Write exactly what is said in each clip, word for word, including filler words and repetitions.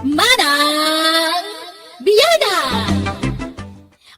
Manang Bianang!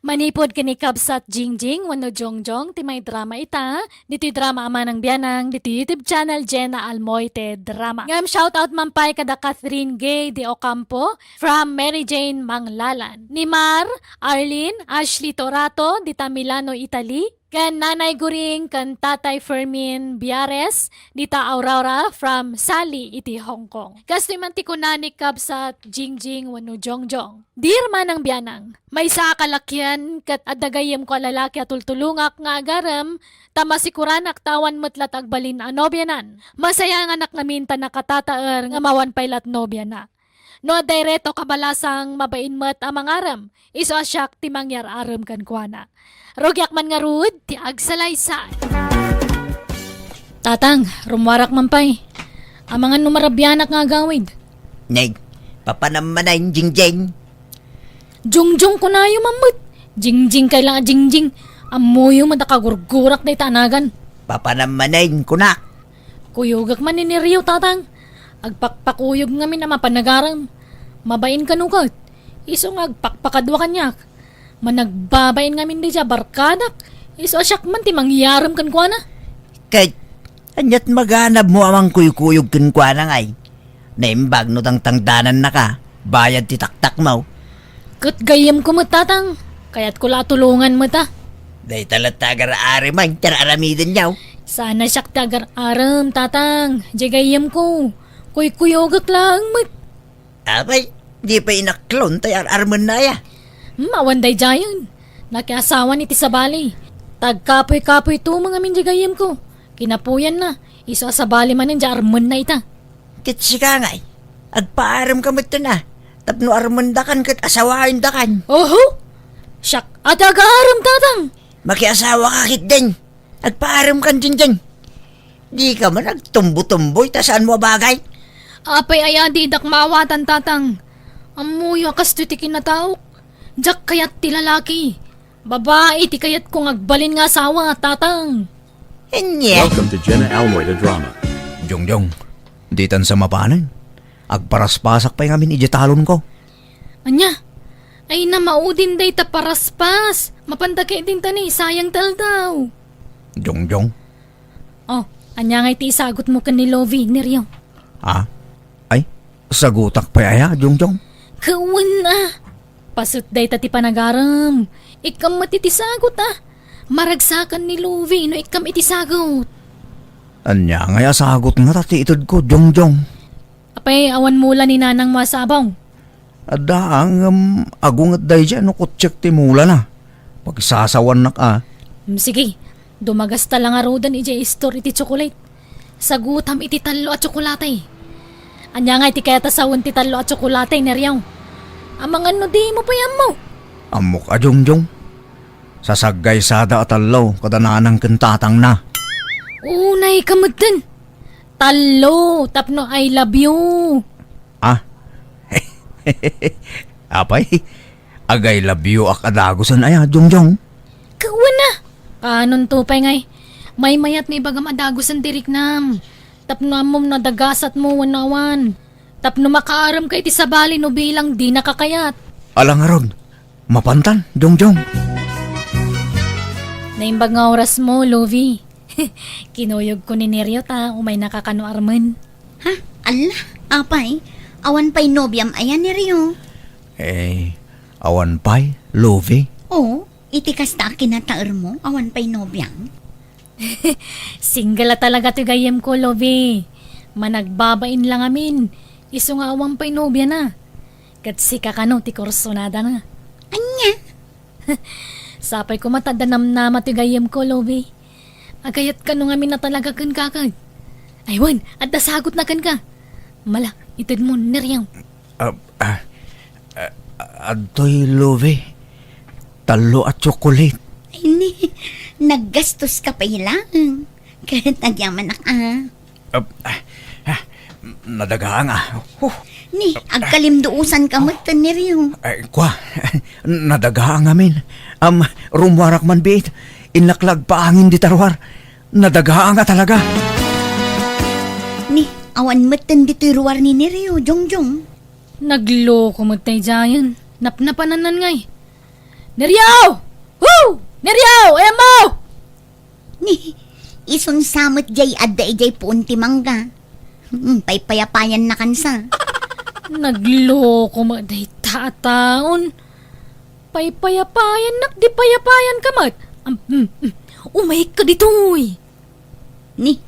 Manipud ken ni Kabsat Jingjing wenno Jongjong ti maidrama ita, ditoy drama a Manang Bianang, ditoy YouTube channel Jenna Almoite Drama. Ngem shoutout man pay kada Catherine Gay de Ocampo from Mary Jane Manglalan. Ni Mar, Arlene, Ashley Torato, dita Milano, Italy, ken Nanay Guring ken Tatay Fermin Biares, dita Aurora from Sali iti Hong Kong. Kastoy man ti kuna ni Kabsat Jingjing wenno Jongjong. Dear Manang Bianang, maysa a kalakian ket adda gayyemko a lalaki a tultulongak nga agarem, ta masikuranak ta awan met la ti agbalin a nobianan. Masayanganak ngamin ta nakatataer ngem awan pay la ti nobiana. No adda reto kabalasang mabain met a mangarem, isu a siak ti mangyar-arem kenkuana. Rugiak man ngarud ti agsalaysay. Tatang, rummuarak man pay. Amangan no marabianak nga agawid. Nay, papanam manen, Jingjing. Jongjong kunayo man met. Jingjing kay la a Jingjing. Ammoyo met a kagurgurak dayta a nagan. Papanam manen, kunak. Kuyogek man ni Nerio, Tatang. Agpakpakuyog ngamin a mapan agarem. Mabain kano ket. Isu nga agpakpakadua kaniak. Managbabain ngamin daydiay a barkadak. Isu a siak man ti mangyarem kenkuana. Ket, aniat maganabmo a mangkuykuyog kenkuana ngay? Naimbag no tangtangdanannaka, bayad ti taktakmo. Ket gayyemko met, Tatang. Kayatko la a tulongan met a. Dayta latta agar-arem ti ar-aramidenyo. Saan a siak ti agar-arem, Tatang. Diay gayyemko. Kuykuyogek laeng met. Apay, di pay inaklon tay ar-armenna aya? Hmm, awan daydiayen. Nakiasawan iti sabali. Tagkapuy-kapuy tumeng amin diay gayyemko. Kinapuyanna, isu a sabali manen diay armenna ita. Ket sika ngay, agpaaremka metten a, tapno armendakan ket asawaendakan. Oho! Siak a ti agarem, Tatang! Makiasawaka ketdin. Agpaaremkan, Jingjing. Dika man agtumbotumboy ta saanmo a bagay. Apay aya didak maawatan, Tatang? Ammoyo a kastoy ti kinataok. Diak kayat ti lalaki. Babai ti kayatko nga agbalin nga asawa, Tatang. Ania? Welcome to Jenna Almoy the Drama. Jongjong, ditan sa mapanen. Agparaspasak pay ngamin idiay talonko. Ania? Ay, namaudin dayta paraspas. Mapanta ketdin ta ni, sayang ti aldaw. Jongjong. Oh, ania ngay ti isagutmo ken ni Lovie, Nerio? Ah? Ay, sagutak pay aya, Jongjong? Kawen a. Paset dayta ti panagarem. Ikkam met iti sagut a. Maragsakan ni Lovie no ikkam iti sagut. Ania ngay a sagut ngata ti itedko, Jongjong? Apay, awan mula ni nanangmo a sabong? Adda, ngem agunget daydiay no kutsiek ti mulana. Pagsasawannak a. Mm, sige, dumagasta la ngaruden idiay store iti tsokolate. Sagutam iti tallo a tsokolate. Ania ngay ti kayat a sawen ti tallo a tsokolate, Nerio? Amangan no dimo pay ammo. Ammok a, Jongjong. Sasaggaysada a tallo kada nanang ken tatangna. Unay ka metten. Tallo, tapno I love you. Ah? Apay, ag-I love you ak a dagusen aya, Jongjong? Kawen a! Kanonto pay ngay, maymayat no ibagam a dagusen ti riknam. Tapno ammom no adagasatmo wenno awan. Tapno makaaremka iti sabali no bilang dinaka kayat. Ala ngarud, mapantan, Jongjong. Naimbag nga orasmo, Lovie. Kinuyogko ni Nerio ta umaynaka kano armen. Ha? Alla, apay, awan pay nobiam aya, Nerio? Eh, awan pay, Lovie? Oo, iti kasta a kinataermo, awan pay nobiam? Single a talaga ti gayyemko, Lovie. Managbabain la ngamin, isu nga awan pay nobiana. Ket sika kano ti kursunadana. Ania? Sapay koma ta adda namnama ti gayyemko, Lovie. Agayat kano ngamin a talaga kenka ket. Ay wen, adda sagutna kenka. Mala, itedmo, Nerio. Ah, ah, ah, adtoy, Lovie. Tallo a tsokolate. Ay ni, naggastoska pay laeng. Ket agyamanak a. Ah, ah, ah, nadagaang a. Huh. Ni, agkalimduosanka met ken Nerio. Ay, kua, nadagaang amin. Am, rummuarak man biit. Innak la agpaangin dita ruar. Nadagaang a talaga. Ni, awan metten ditoy ruar ni Nerio, Jongjong. Nagloko met daydiayen. Napnapanannan ngay. Neriyo! Woo! Neriyo! Ayan mo! Ni, isunsa met jay adda idiay puon ti mangga. Hmm, paypayapayan na kansa. Nagloko met dayta a taon. Paypayapayannak di payapayanka met. Am, mm, mm. Umayka ditoy. Ni,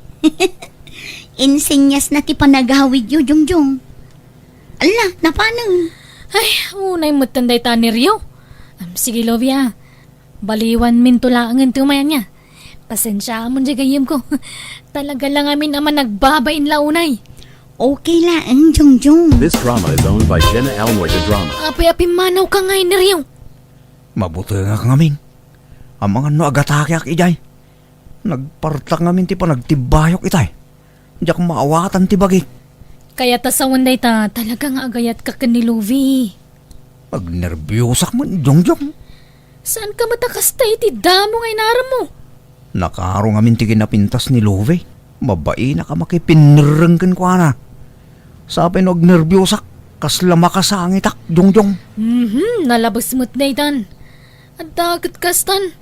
insinyasna ti panagawidyo, Jongjong. Ala, napanen. Ay, unay metten dayta ni Rio. Am, sige, Lovia. Baliwanminto laengen ti umayan niya. Pasensiaamon diay gayyemko. Talaga la ngamin a managbabain la unay. Okay laeng, Jongjong. This drama is owned by Jenna Almoy de Drama. Apay a pimmanawka ngay ni Rio? Mabutengak ngamin. Amangan no agatakeak idiay. Nagpartak ngamin ti panagtibbayok itay. Diak maawatan ti bagik. Kayat a sawen dayta, talaga nga agayatka ken ni Lovie. Agnerbiosak met, Jongjong. Saanka met a kasta iti damo nga inarammo? Nakaro ngamin ti kinapintas ni Lovie. Mabainak a makipinnerreng kenkuana. Sapay no agnerbiosak, kasla makasangitak, Jongjong. Mhm, nalabes met daytan. Adda ket kastan.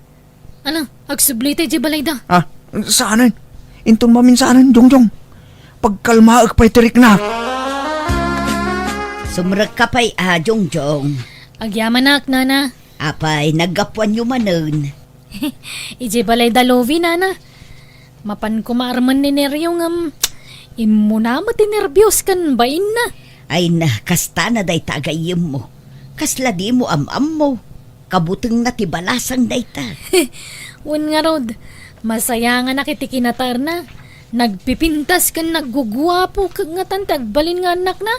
Ala, agsubli tay diay balayda. Ah, saanen. Inton maminsanen, Jongjong. Pagkalmaek pay ti riknak. Sumrekka pay a, Jongjong. Agyamanak, nana. Apay, naggapuanyo manen. Idiay balayda, Lovie, nana. Mapan koma armen ni Nerio ngem immuna met ti nerbios ken bainna. Ay na, kastana dayta a gayyemmo. Kasla dimo am-ammo. Kabutengna ti balasang dayta. Wen ngarud, masayanganak iti kinataerna. Nagpipintas ken nagguguapo ket ngatan ti agbalin nga annakna.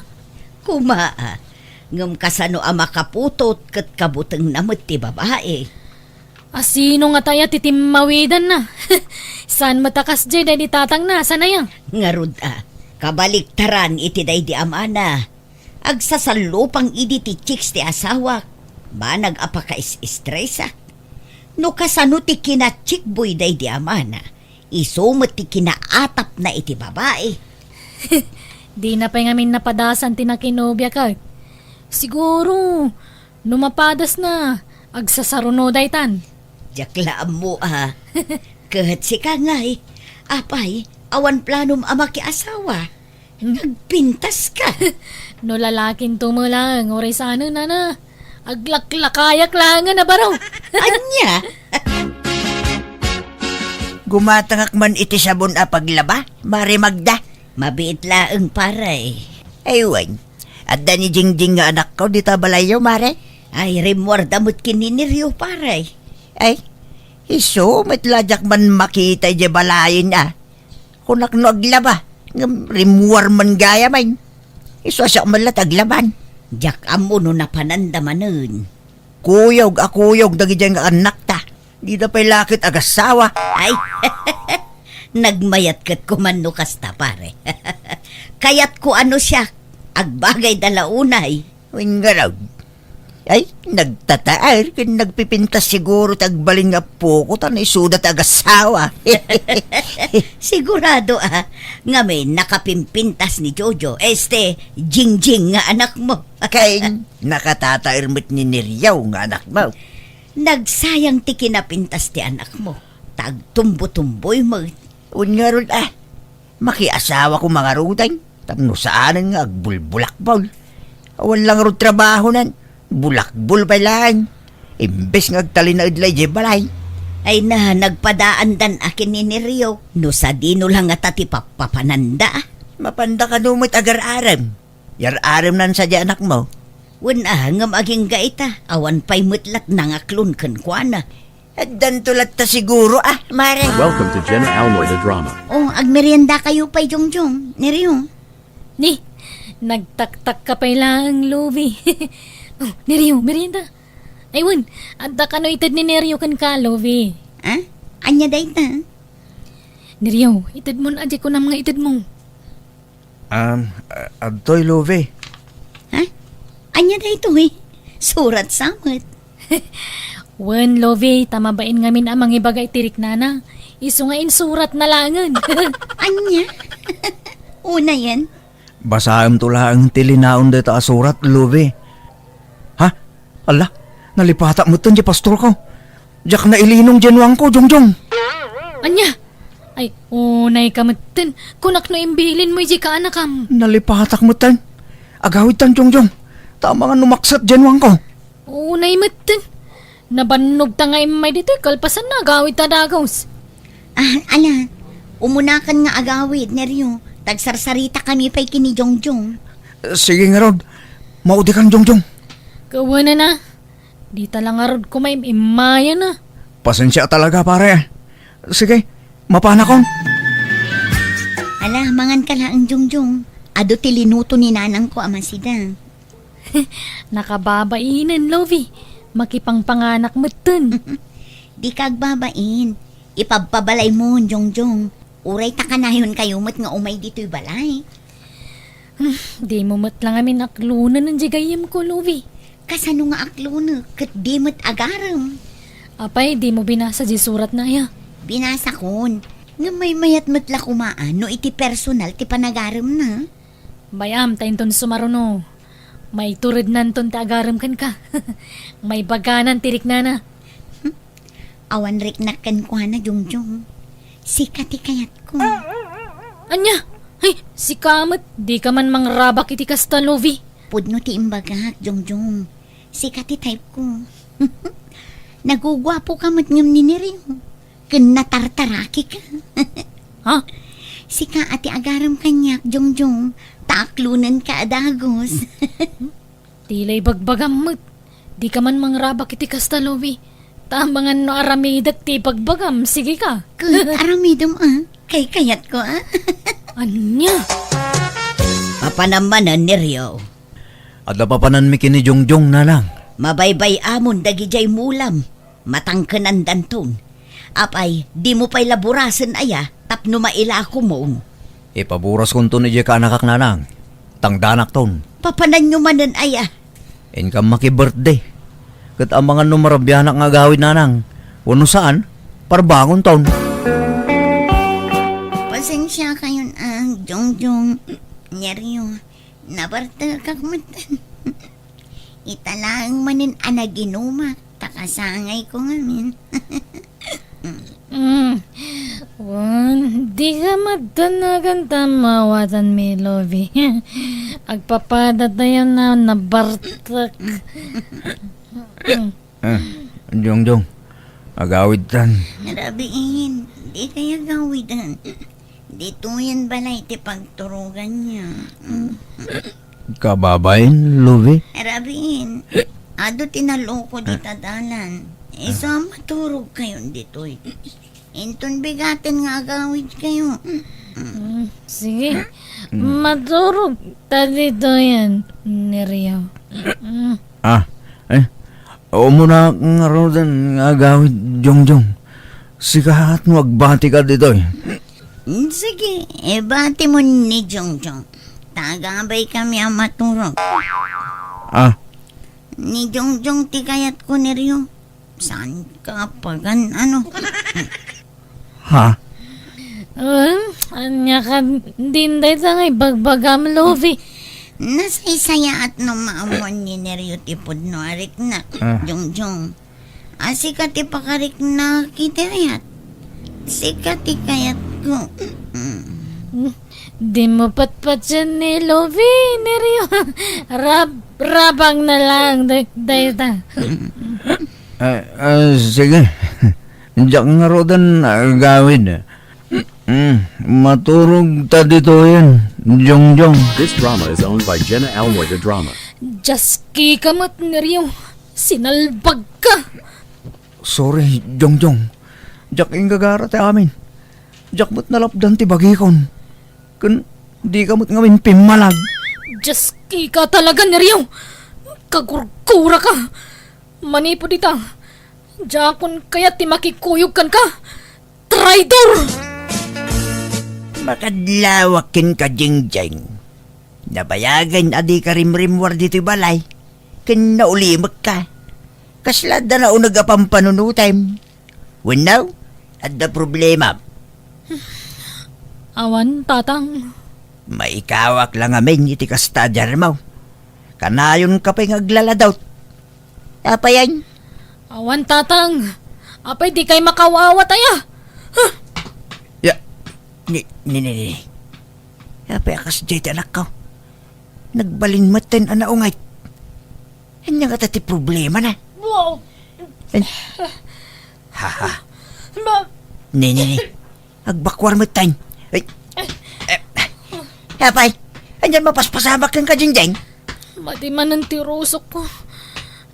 Koma, a, ngem kasano a makaputot ket kabutengna met ti babai? A, sino ngata aya ti timmawidanna? Saan met a kasdiay daydi tatangna, saan aya? Ngarud a, kabaliktaran iti daydi amana. Agsasallupang idi ti chicks ti asawak. Banag a pakais-estresak. No kasano ti kinachickboy daydi amana, isu met ti kinaatapna iti babai. Dina pay ngamin napadasan ti nakinobia ket. Siguro, no mapadasna, agsasaruno daytan. Diak la ammo a. Ket sika ngay, apay, awan planom a makiasawa? Agpintaska. No lalakinto met laeng, uray saanen, nana. Aglaklakayak laengen a baro. Ania? Gumatangak man iti sabon a paglaba, Mare Magda. Mabiit laeng, pare. Ay, wen. Adda ni Jingjing nga anakko dita balayyo, Mare? Ay, rimmuarda met ken ni Nerio, pare. Ay, isu met la diak man makita idiay balayen a. Kunak no aglaba, ngem rimmuar man gayam. Isu a siak met la ti aglaban. Diak ammo no napananda manen. Kuyog a kuyog dagidiay nga annakta. Dida pay la ket agasawa. Ay, nagmayat ket koma no kasta, pare. Kayatko a no siak, agbagayda la unay. Wen ngarud. Ay, nagtataer ken nagpipintas siguro ti agbalin nga apoko ta no isuda ti agasawa. Sigurado a, ngamin nakapimpintas ni Jojo, este, Jingjing nga anakmo. Ken nakatataer met ni Neriaw nga anakmo. Nagsayang ti kinapintas ti anakmo, ta agtumbotumboy met. Wen ngarud a, makiasawa koma ngaruden, tapno saanen nga agbulbulakbol. Awan la ngarud trabahonan, bulakbol pay laeng. Imbes nga agtalinaed la idiay balay. Ay na, nagpadaandan a ken ni Nerio. No sadino la ngata ti pappapananda. Mapanda kano met agar-arem. Yar-aremnan sadiay anakmo. Wen a, ngem agingga ita, awan pay met lat nangaklon kenkuana. Addanto latta siguro a, Mare. Welcome to Jenna Almoy the Drama. Oh, agmeriendakayo pay, Jongjong, Nerio. Ni, nagtaktakka pay laeng, Lovi. Oh, Nerio, merienda. Ay, wen, adda kano ited ni Nerio kenka, Lovi. Ah? Ania dayta? Nerio, itedmon a diay kunam nga itedmo. Um, a-, adtoy, Lovi. Ha? Ania daytoy? Surat sa met. Wen, Lovi, ta mabain ngamin a mangibaga iti riknana. Isu nga insuratna laengen. Ania? Unayen? Basaemto laeng ti linaon dayta a surat, Louie. Ha? Ala, nalipatak metten ti pastorko. Diak nailinong diay nuangko, Jongjong. Ania? Ay, unay ka metten. Kunak no imbilinmo idiay kaanakam. Nalipatak metten. Agawidtan, Jongjong. Ta amangan no maksat diay nuangko. Unay metten. Nabannogta nga immay ditoy kalpasan nga agawidta dagus. Ah, ala, umunakan nga agawid, Nerio. Tagsarsaritakami pay ken ni Jongjong. Sige ngarud, maudikan, Jongjong. Kawanana, dita la ngarud koma im-immaya. Pasensia talaga, pare. Sige, mapanakon. Ala, manganka laeng, Jongjong. Adu ti linuto ni nanangko a masida. Nakababainen, Louie. Makipangpanganak metten. Dika agbabain. Ipabpabalaymo, Jongjong. Uray ta kanayonkayo met nga umay ditoy balay. Hmm, dimo met la ngamin aklonen diay gayyemko, Louie. Kasano nga aklonek ket di met agarem? Apay, dimo binasa diay suratna aya? Binasakon. Ngem maymayat met la koma no iti personal ti panagaremna. Bay-am ta inton sumaruno, maiturednanton ti agarem kenka. Maibaganan ti riknana. Hmm? Awan riknak kenkuana, Jongjong. Sika ti kayatko. Ania? Ay, sika met, dika man mangrabak iti kasta, Louie. Pudno ti imbagak, Jongjong. Sika ti type ko. Naguguapoka met ngem ni Nerio. Ken natartarakika. Ha? Sika a ti agarem kaniak, Jongjong, ta aklonenka a dagus. Ti la ibagbagam met. Dika man mangrabak iti kasta, Louie. Ta amangan no aramidek ti ibagbagam, sige ka. Ket aramidem, a? Kaykayatko, a? Ania? Apanam manen, Nerio. Adda papananmi ken ni Jongjong, nanang. Mabaybay-amon dagidiay mulam. Matangkenandanton. Apay, dimo pay la burasen aya tapno mailakomon? Ipaburaskonton idiay kaanakak, nanang. Tangdanakton. Papananyo manen aya? Inkam maki-birthday. Ket amangan no marabianak nga agawid, nanang. Wenno saan, parbangonton. Pasensiakayon, a, Jongjong, Nerio. Nabartekak met. Ita laeng manen a naginumak, ta kasangayko ngamin. Mm. Wen, dika met danagan ta maawatanmi, Louie. Agpapadatayo a nabartek. Mm. Ah, Jongjong, agawidtan. Rabiin, dikay agawiden. Ditoyen balay ti pagturoganyo. Kababain, Louie? Rabiin, adu ti naloko dita dalan. Isu a maturogkayon ditoy. Inton bigaten nga agawidkayo. Mm, sige. Mm. Maturog ta ditoyen, Nerio. Mm. Ah, eh, umuna ngaruden nga agawid, Jongjong. Sika no agbatika ditoy. Mm, sige, ibatimo ni Jongjong. Ta agabaykami a maturog. Ah. Ni Jongjong ti kayatko, Nerio. Saan ka pagan, ano? Ha? Um, ania ka din dayta nga ibagbagam, Louie? Nasaysayaat no maammuan ni Nerio ti pudno a riknak, ah. Jongjong. A, sika ti pakariknak iti ayat. Sika ti kayatko. Mm. Dimo patpatien ni Louie, Nerio. Rab-, rabang na lang, day-, dayta. Ah, ah, sige. Diak ngaruden agawid. Mm, maturog ta ditoyen, Jongjong. This drama is owned by Jenna Almoy de Drama. Dios, kika met, Nerio. Sinalbag ka. Sorry, Jongjong. Diak inggagara ti amin. Diak met nalapdan ti bagikon. Ken dika met ngamin pimmalag. Dios, kika talaga, Nerio. Kagurgura ka. Manipud ita, diakon kayat ti makikuyog kenka. Traidor! Makadlawak kenka, Jingjing. Nabayagen a dika rimrimmuar ditoy balay. Ken naulimekka. Kasla adda nauneg a pampanunotem? Wenno, adda problema? Awan, Tatang. Maikawak la ngamin iti kasta a diarmo. Kanayonka pay nga aglaladot. Apay, ay? Awan, Tatang. Apay, dikay makaawat, aya? Huh! Ya, ni, ni, ni, ni. Apay a kasdiay ti anakko? Nagbalin met ten a naungay. Ania ngata ti problemana? Wow! Ay. Haha. Ma- Ni, ni, ni. Agbakuar met ten. Ay. Eh. Apay, ania mapaspasamak kenka, Jingjing? Madi manen ti rusokko.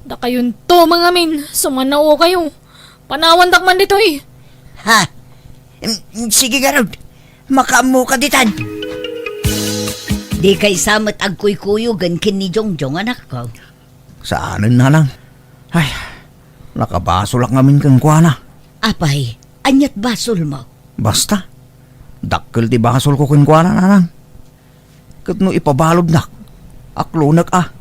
Dakayonto mangamin, sumanaokayo. Panawandak man ditoy. Ha? Mm, sige ngarud. Makaammoka ditan. Dikay sa met agkuykuyogen ken ni Jongjong, anakko? Saanen, nanang. Ay, nakabasolak ngamin kenkuana. Apay, ania't basolmo? Basta, dakkel ti basolko kenkuana, nanang. Ket no ipabaludnak, aklonek a.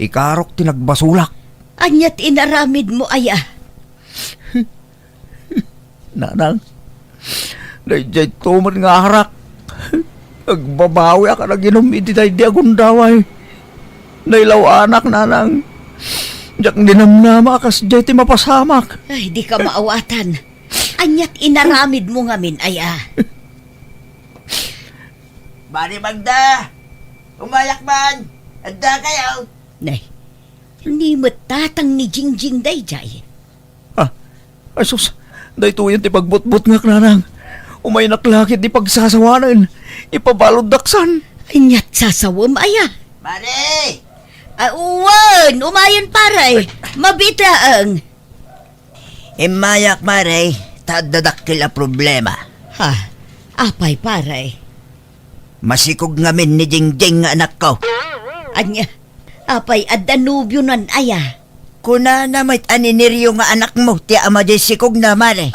Ikarok ti nagbasolak. Ania't inaramidmo aya? Nanang, daydiay to met nga arak. Agbabawiak a naginum iti daydi a gundaway. Nailaw-anak, nanang. Diak ninamnama a kasdiay ti mapasamak. Ay, dika maawatan. Ania't inaramidmo ngamin aya? Mari Magda! Umayak man! Adda kayo! Nay, ni met tatang ni Jingjing daydiay. Ah, ay sus, daytoyen ti pagbutbutngak, nanang. Umaynak la ket di pagsasawanen. Ipabaluddak san. Ania't sasawem aya? Mare! Ah, wen, umayen, pare. Ay. Mabiit laeng. Immayak, mare, ta adda dakkel a problema. Ha? Apay, pare? Masikog ngamin ni Jingjing nga anakko. Ania? Apay, adda nobionan aya? Kunana met a ni Nerio nga anakmo ti ama diay sikogna, mare.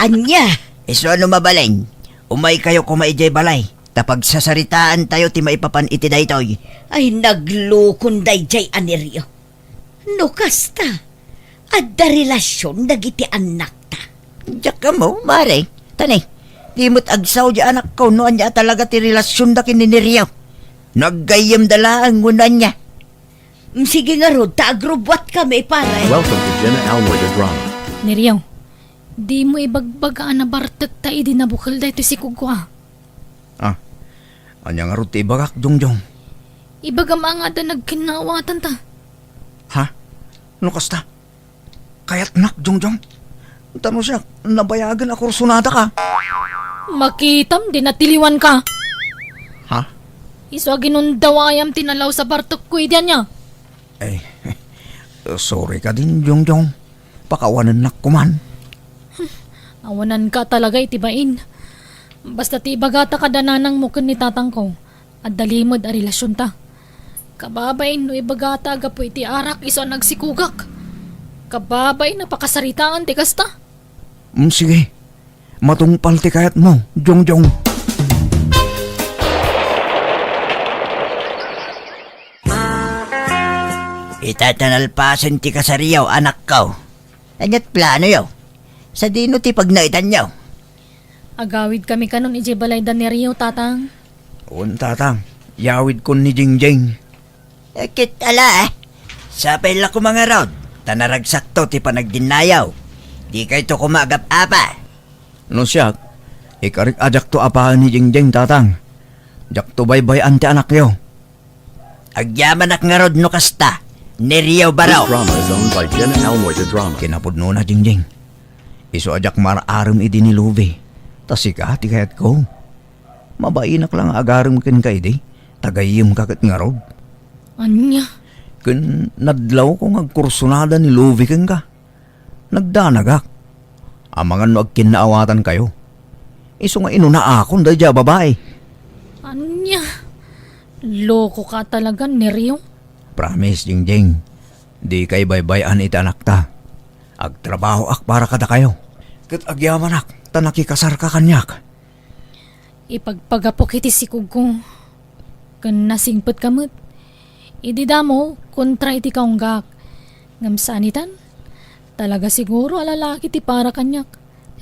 Ania? Isu a no mabalin, umaykayo koma idiay balay, ta pagsasaritaantayo ti maipapan iti daytoy. Ay, naglukon daydiay a Nerio. No kasta, adda relasion dagiti annakta? Diak ammo, mare. Tani, di met agsao di anakko no ania talaga ti relasionda ken ni Nerio. No aggayyemda laeng wenno ania. Mm, sige ngarud, ta agrubbuatkami, pare. Welcome to Jenna Almoy the Drama. Nerio, dimo ibagbaga a nabartekta idi nabukel daytoy sikogko, a. Ah, ania ngarud ti ibagak, Jongjong? Ibagam a nga adda nagkinnaawatan ta. Ha? No kasta? Kayatnak, Jongjong? Ta no siak, nabayagen a kursunadaka. Makitam, di natiliwanka. Ha? Isu a ginundawayam ti nalaus a bartekko idi ania. Ay, sorry kadin, Jongjong. Pakawanennak koman. Hmm, awananka talaga iti bain. Basta ti ibagata kada nanangmo ken ni tatangko, adda limed a relasionta. Kababain no ibagata a gapu iti arak isu a nagsikogak. Kababain a pakasaritaan ti kasta. Mm, sige. Matungpal ti kayatmo, Jongjong. Ita ta nalpasen ti kasariyo, anakko. Ania't planoyo? Sadino ti pagnaedanyo? Agawidkami kanon idiay balay da Nerio, Tatang. Wen, Tatang. Yawidkon ni Jingjing. Eh, ket ala, eh. Sapay la koma ngarud, ta naragsakto ti panagdinnayaw. Dikayto koma agap-apa. No siak, ikarik a diakto apaen ni Jingjing, Tatang. Diakto baybay-an ti anakyo. Agyamanak ngarud no kasta, Nerio Baro. This drama is owned by Jenna Almoy the Drama. Kinapudnona, Jingjing. Isu a diak mar-arem idi ni Luby. Ta sika ti kayatko. Mabainak la nga agarem kenka idi, ta gayyemka ket ngarud. Ania? Ken nadlawko nga agkursunada ni Luby kenka. Nagdanagak. Amangan no agkinnaawatankayo. Isu nga inunaakon daydiay a babai. Ania? Lokoka talaga, Nerio. Promise, Jingjing. Dikay baybay-an iti anakta. Agtrabahoak para kadakayo. Ket agyamanak ta nakikasarka kaniak. Ipagpagapok iti sikogko. Ken nasingpetka met. Idi damo, kontra iti kaunggak. Ngem saan itan, talaga siguro a lalaki ti para kaniak.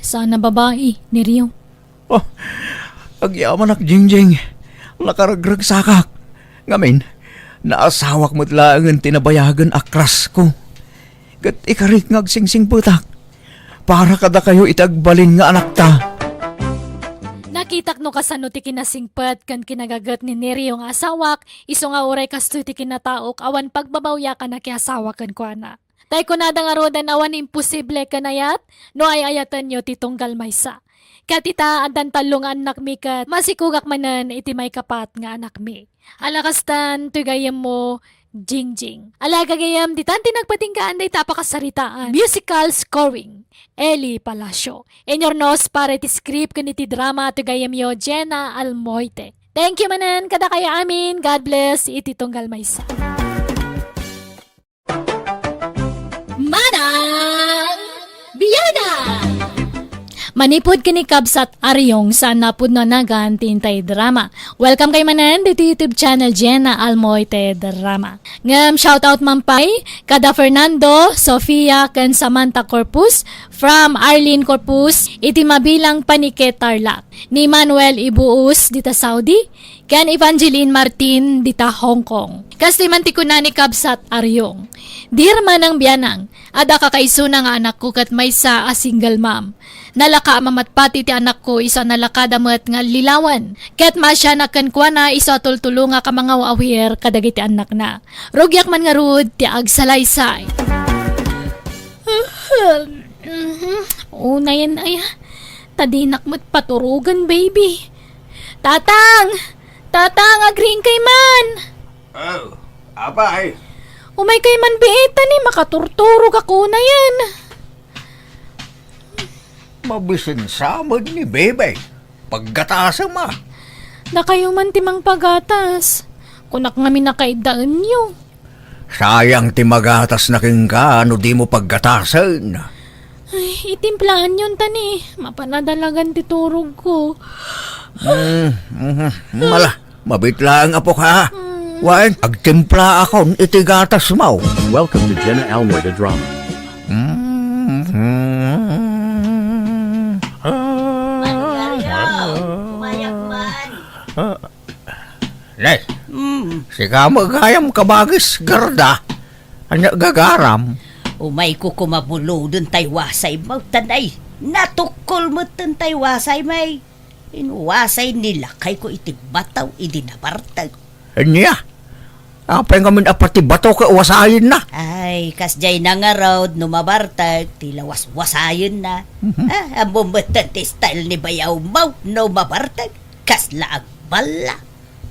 Saan a babai, Nerio. Oh, agyamanak, Jingjing. Nakaragragsakak. Ngamin, naasawak met laengen ti nabayagen a crush ko. Ket ikarik nga agsingsingpetak para kadakayo iti agbalin nga anakta. Nakitak no kasano ti kinasingpet ken kinagaget ni Nerio nga asawak, isu nga uray kastoy ti kinataok awan pagbabawyakan a kiasawa kenkuana. Tay kunada ngaruden awan imposible ken ayat no ay-ayatenyo ti tunggal maysa. Ket ita, addan tallo nga annakmi ket masikugak manen iti maikapat nga anakmi. Ala kastan, toy gayyemmo, Jingjing. Ala gagayyem, ditan ti nagpatinggaan dayta a pakasaritaan. Musical scoring, Eli Palacio. Inurnos para iti script ken iti drama, toy gayyemyo, Jenna Almoite. Thank you manen kadakayo amin. God bless iti tunggal maysa. Manang Biana! Manipud ken ni Kabsat Ariong, saan a pudno a nagan ti intay drama. Welcome kayo manen ditoy YouTube channel Jenna Almoite Drama. Ngem shoutout man pay kada Fernando, Sofia, ken Samantha Corpus from Arlene Corpus iti mabilang Panique, Tarlac, ni Manuel Ibuus dita Saudi, ken Evangeline Martin dita Hong Kong. Kastoy man ti kuna ni Kabsat Ariong, "Dear Manang Bianang, adda kakaisuna nga anakko ket maysa a single mom. Nalaka a mamatpati ti anakko isu a nalakada met nga allilawen, ket maasianak kenkuana isu a tultulongak a mangaw-awir kadagiti annakna. Rugiak man ngarud ti agsalaysay." Unayen aya, ta dinak met paturogen, baby. Tatang! Tatang, agriingkay man! Oh, apay? Umaykay man biit, ta ni makaturturog ako unayen. Mabisinsa met ni Bebe. Paggatasem a. Dakayo man ti mangpagatas. Kunak ngamin a kaiddaenyo. Sayang ti magatasna kenka no dimo paggatasen. Ay, itimplaanyon ta ni, mapan a dalagan ti turogko. Mm, mhm. Mala, mabiit laeng, apok, ha? Mm. Wen, agtimplaakon iti gatasmo. Welcome to Jenna Almoy the Drama. Mm, mhm. Manong Ariong, umayak man. Nay, mm, sika met gayam kabagis, Garda. Ania gagaram? Umayko koma buloden tay wasaymo, ta nay, natukkol metten tay wasaymo. Inwasay ni lakayko iti bato idi nabartek. Ania? Apay ngamin a pati bato ket wasayenna? Ay, kasdiay na ngarud no mabartek, ti lawaswasayenna. Mhm. Ah, ammom metten ti style ni bayawmo no mabartek. Kasla agballa.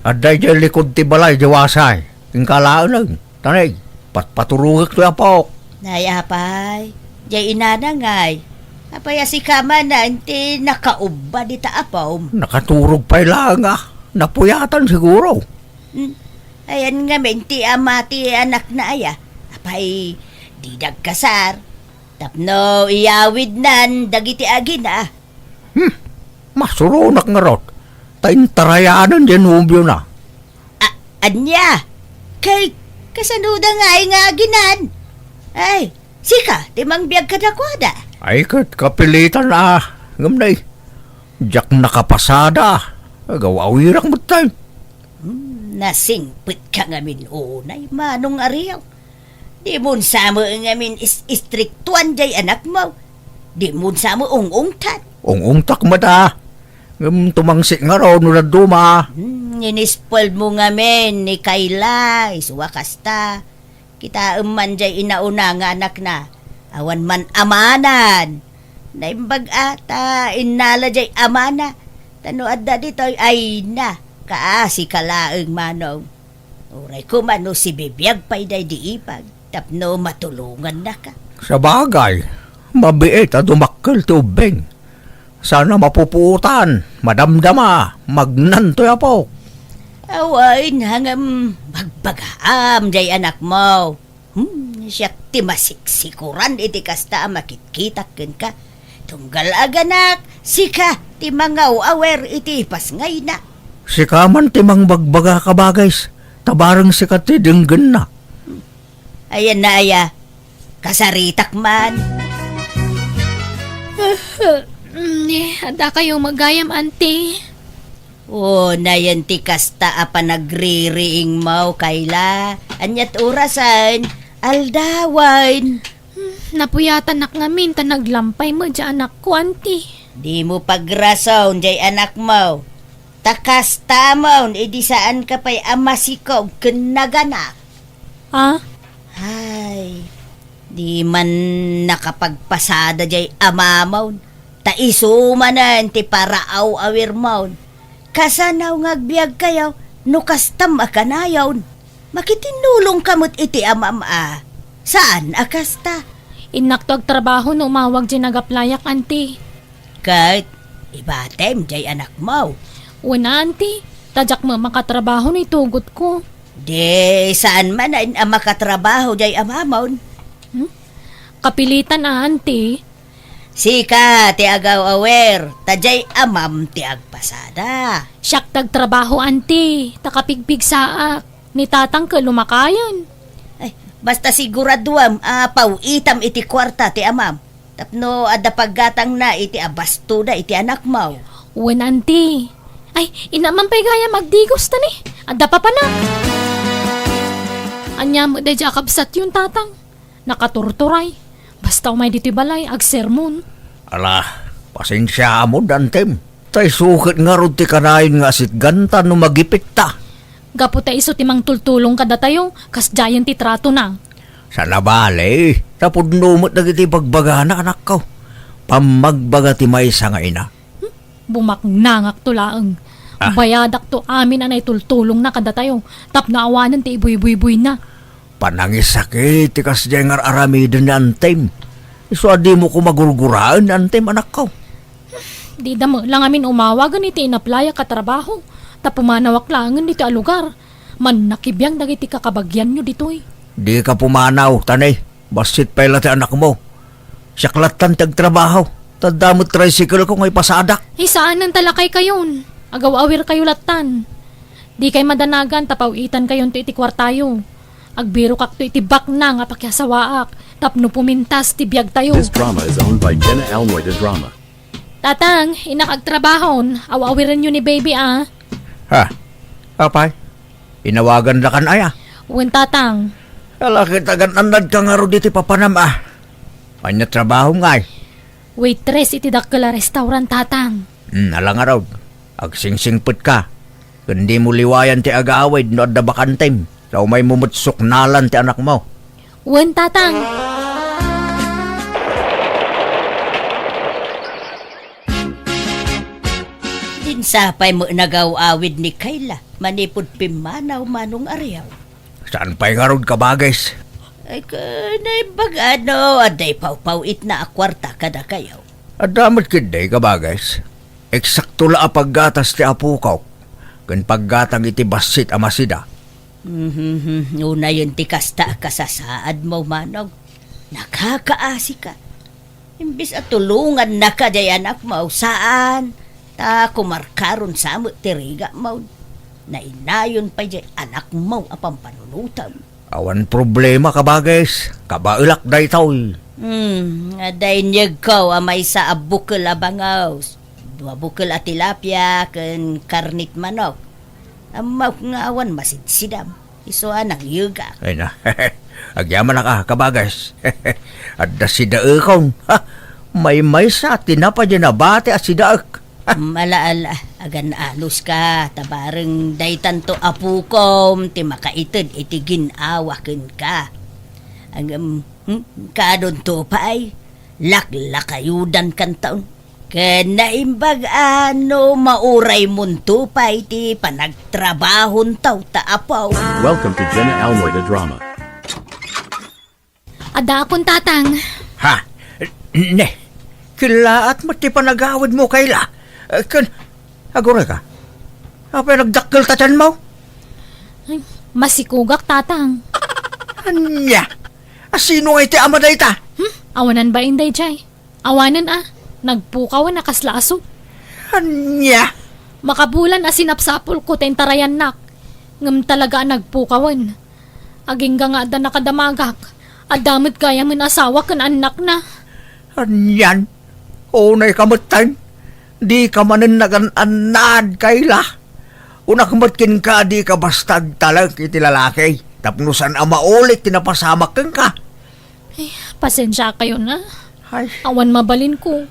Adda idiay likud ti balay di wasay. Kenka laeng, taneg, patpaturogek toy apok. Nay, apay, diay inana ngay. Apay a sika manen ti nakaubba dita apom? Nakaturog pay laeng a. Napuyatan siguro. Hmm. Ayan ngamin ti ama ti anakna aya. Apay, dida agkasar. Tapno iyawidnan dagiti agina. Hmm, masuronak ngarud, ta intarayanan diay nobiona. A-, ania? Kay, kasanoda ngay nga aginan? Ay, sika, ti mangbiag kadakuada? Ay, ket kapilitan a, ngem nay, diak nakapasada, agaw-awirak metten. Hmm, nasingpetka ngamin unay, Manong Ariong. Dimon sa met ngamin is-, istriktuan diay anakmo. Dimon sa met ung-ungtan. Ung-ungtak met a. Ngem tumangsit ngarud no dadduma. Hmm, inispoilmo ngamin ni Kayla, isu a kasta. Kitaem man diay inauna nga anakna. Awan man amanan. Naimbag a ta innala diay amana. Ta no adda ditoy, ay na, kaasi ka laeng, Manong. Uray koma no sibibiag pay daydi ipag tapno matulongannaka. Sabagay, mabiit a dumakkel ti ubbing. Saan a mapupuotan, madamdama, magnan toy apok. Awan, ngem bagbagaam diay anakmo. Hmm, siak ti masiksikuran iti kasta a makitkitak kenka. Tunggal aganak, sika ti mangaw-awer iti ipasngayna. Sika man ti mangbagbaga, kabagis, ta bareng sika ti denggenna. Ayanna aya, kasaritak man. Ni, adda kayo magayam, auntie. Unayen ti kasta a panagririingmo, Kayla. Aniat orasen? Aldawen. Hmm, napuyatanak ngamin ta naglampay met diay anakko, anti. Dimo pagrason diay anakmo. Ta kastamon, idi saanka pay a masikog ken naganak. Ah? Ay, di man nakapagpasada diay amamon. Ta isu manen ti paraaw-awirmon. Kasano nga agbiagkayo no kastam a kanayon? Makitinnulongka met iti amam a. Saan a kasta? Innakto agtrabaho no umawag diay nag-applyak, anti. Ket ibatem diay anakmo. Wen, anti. Ta diak met makatrabaho no itugotko. Di saan manen a makatrabaho diay amamon? Hmm? Kapilitan a, anti. Sika ti agaw-awir, ta diay amam ti agpasada. Siak ti agtrabaho, anti, ta kapigpigsaak. Ni tatang ket lumakayen. Ay, basta siguraduam a paw-itam iti kuarta ti amam. Tapno adda paggatangna iti abastoda iti anakmo. Wen, anti. Ay, inna man pay gayam agdigos ta ni. Adda papanak. Ania met daydiay a kabsatyon, tatang? Nakaturturay. Basta umay ditoy balay, agsermon. Ala, pasensiaam, antim. Ta isu ket ngarud ti kanayon nga asitganta no magipitta. Gapu ta isu ti mangtultulong kadatayo, kasdiayen ti tratona. Saan a bale, ta pudno met dagiti ibagbagana, anakko. Pammagbaga ti maysa nga ina. Hmm? Bumaknangakto laeng. Ah. Bayadakto amin a naitultulongna kadatayo, tapno awanen ti ibuybuybuyna. Panangisakit ti kasdiay nga ar-aramiden ni antim. Isu a dimo koma gurguraen ni antim, anakko. Dida met la ngamin umawagen iti inaplayak a trabaho, ta pumanawak laengen ditoy a lugar. Mannakibiang dagiti kakabagianyo ditoy. Dika pumanaw, ta ne, bassit pay la ti anakmo. Siak lattan ti agtrabaho, ta adda met tricycle-ko nga ipasadak. Ay, saanen ta lakaykayon. Agaw-awirkayo lattan. Dikay madanagan ta paw-itankayonto iti kuartayo. Agbirokakto iti baknang a pakiasawaak tapno pumintas ti biagtayo. This drama is owned by Jenna Almoy de Drama. Tatang, innak agtrabahon, aw-awirenyo ni baby, a. Ha? Apay? Inawagandakan aya? Wen, Tatang. Ala, ket agan-annadka ngarud iti papanam, a. Ania trabahom ngay? Waitress iti dakkel a restaurant, Tatang. Hmm, ala ngarud. Agsingsingpetka. Ken dimo liwayan ti agawid no adda bakantem. Ta umaymo met suknalan ti anakmo. Wen, Tatang. Din sapay met nagaw-awid ni Kayla manipud pimmanaw, Manong Ariaw. Saan pay ngarud, Kabages? Ay, ka, naimbag a no adda ipawpaw-itna a kuarta kadakayo. Adda met ketdi, Kabages. Eksakto la a paggatas ti apokok ken paggatang iti bassit a masida. Mhm, unayen ti kasta a kasasaadmo, Manong. Nakakaasika. Imbes a tulongannaka diay anakmo, saan, ta kumarkaron sa met ti rigamo. Nainayon pay diay anakmo a pampanunotem. Awan problema, Kabages. Kabaelak daytoy. Hmm, adda inyegko a maysa a bukel a bangaws, dua bukel a tilapia, ken karnit manok. Ammok nga awan masidsidam. Isu a nangyegak. Ay na, agyamanak a, Kabages. Adda sidaekon. Ha? Maymaysa, tinapay diay nabati a sidaek. Ala, ala, agan-anuska, ta bareng daytanto a pukom ti makaited iti gin-awa kenka. Agam, hmm, kadonto pay, laklakayudankanton. Ken naimbag a no mauraymonto pay ti panagtrabahonto ta apo. Welcome to Jenna Almoy the Drama. Addaakon, Tatang. Ha? Ne, kellaat met ti panagawidmo, Kayla. Eh, ken, agurayka. Apay nagdakkel ti tianmo? Ay, masikogak, Tatang. Ania? Asino nga iti ama dayta? Hmm? Awanan bain daydiay. Awanen a, nagpukawen a kasla aso. Ania? Makabulan a sinapsapulko ta intarayannak, ngem talaga a nagpukawen. Agingga nga adda nakadamagak, adda met gayamen asawa ken annakna. Anian? Unayka metten? Dika manen nagan-annad, Kayla. Kunak met kenka, dika basta agtalek iti lalaki tapno saan a maulit ti napasamak kenka. Ay, pasensiakayon a. Ay. Awan mabalinko.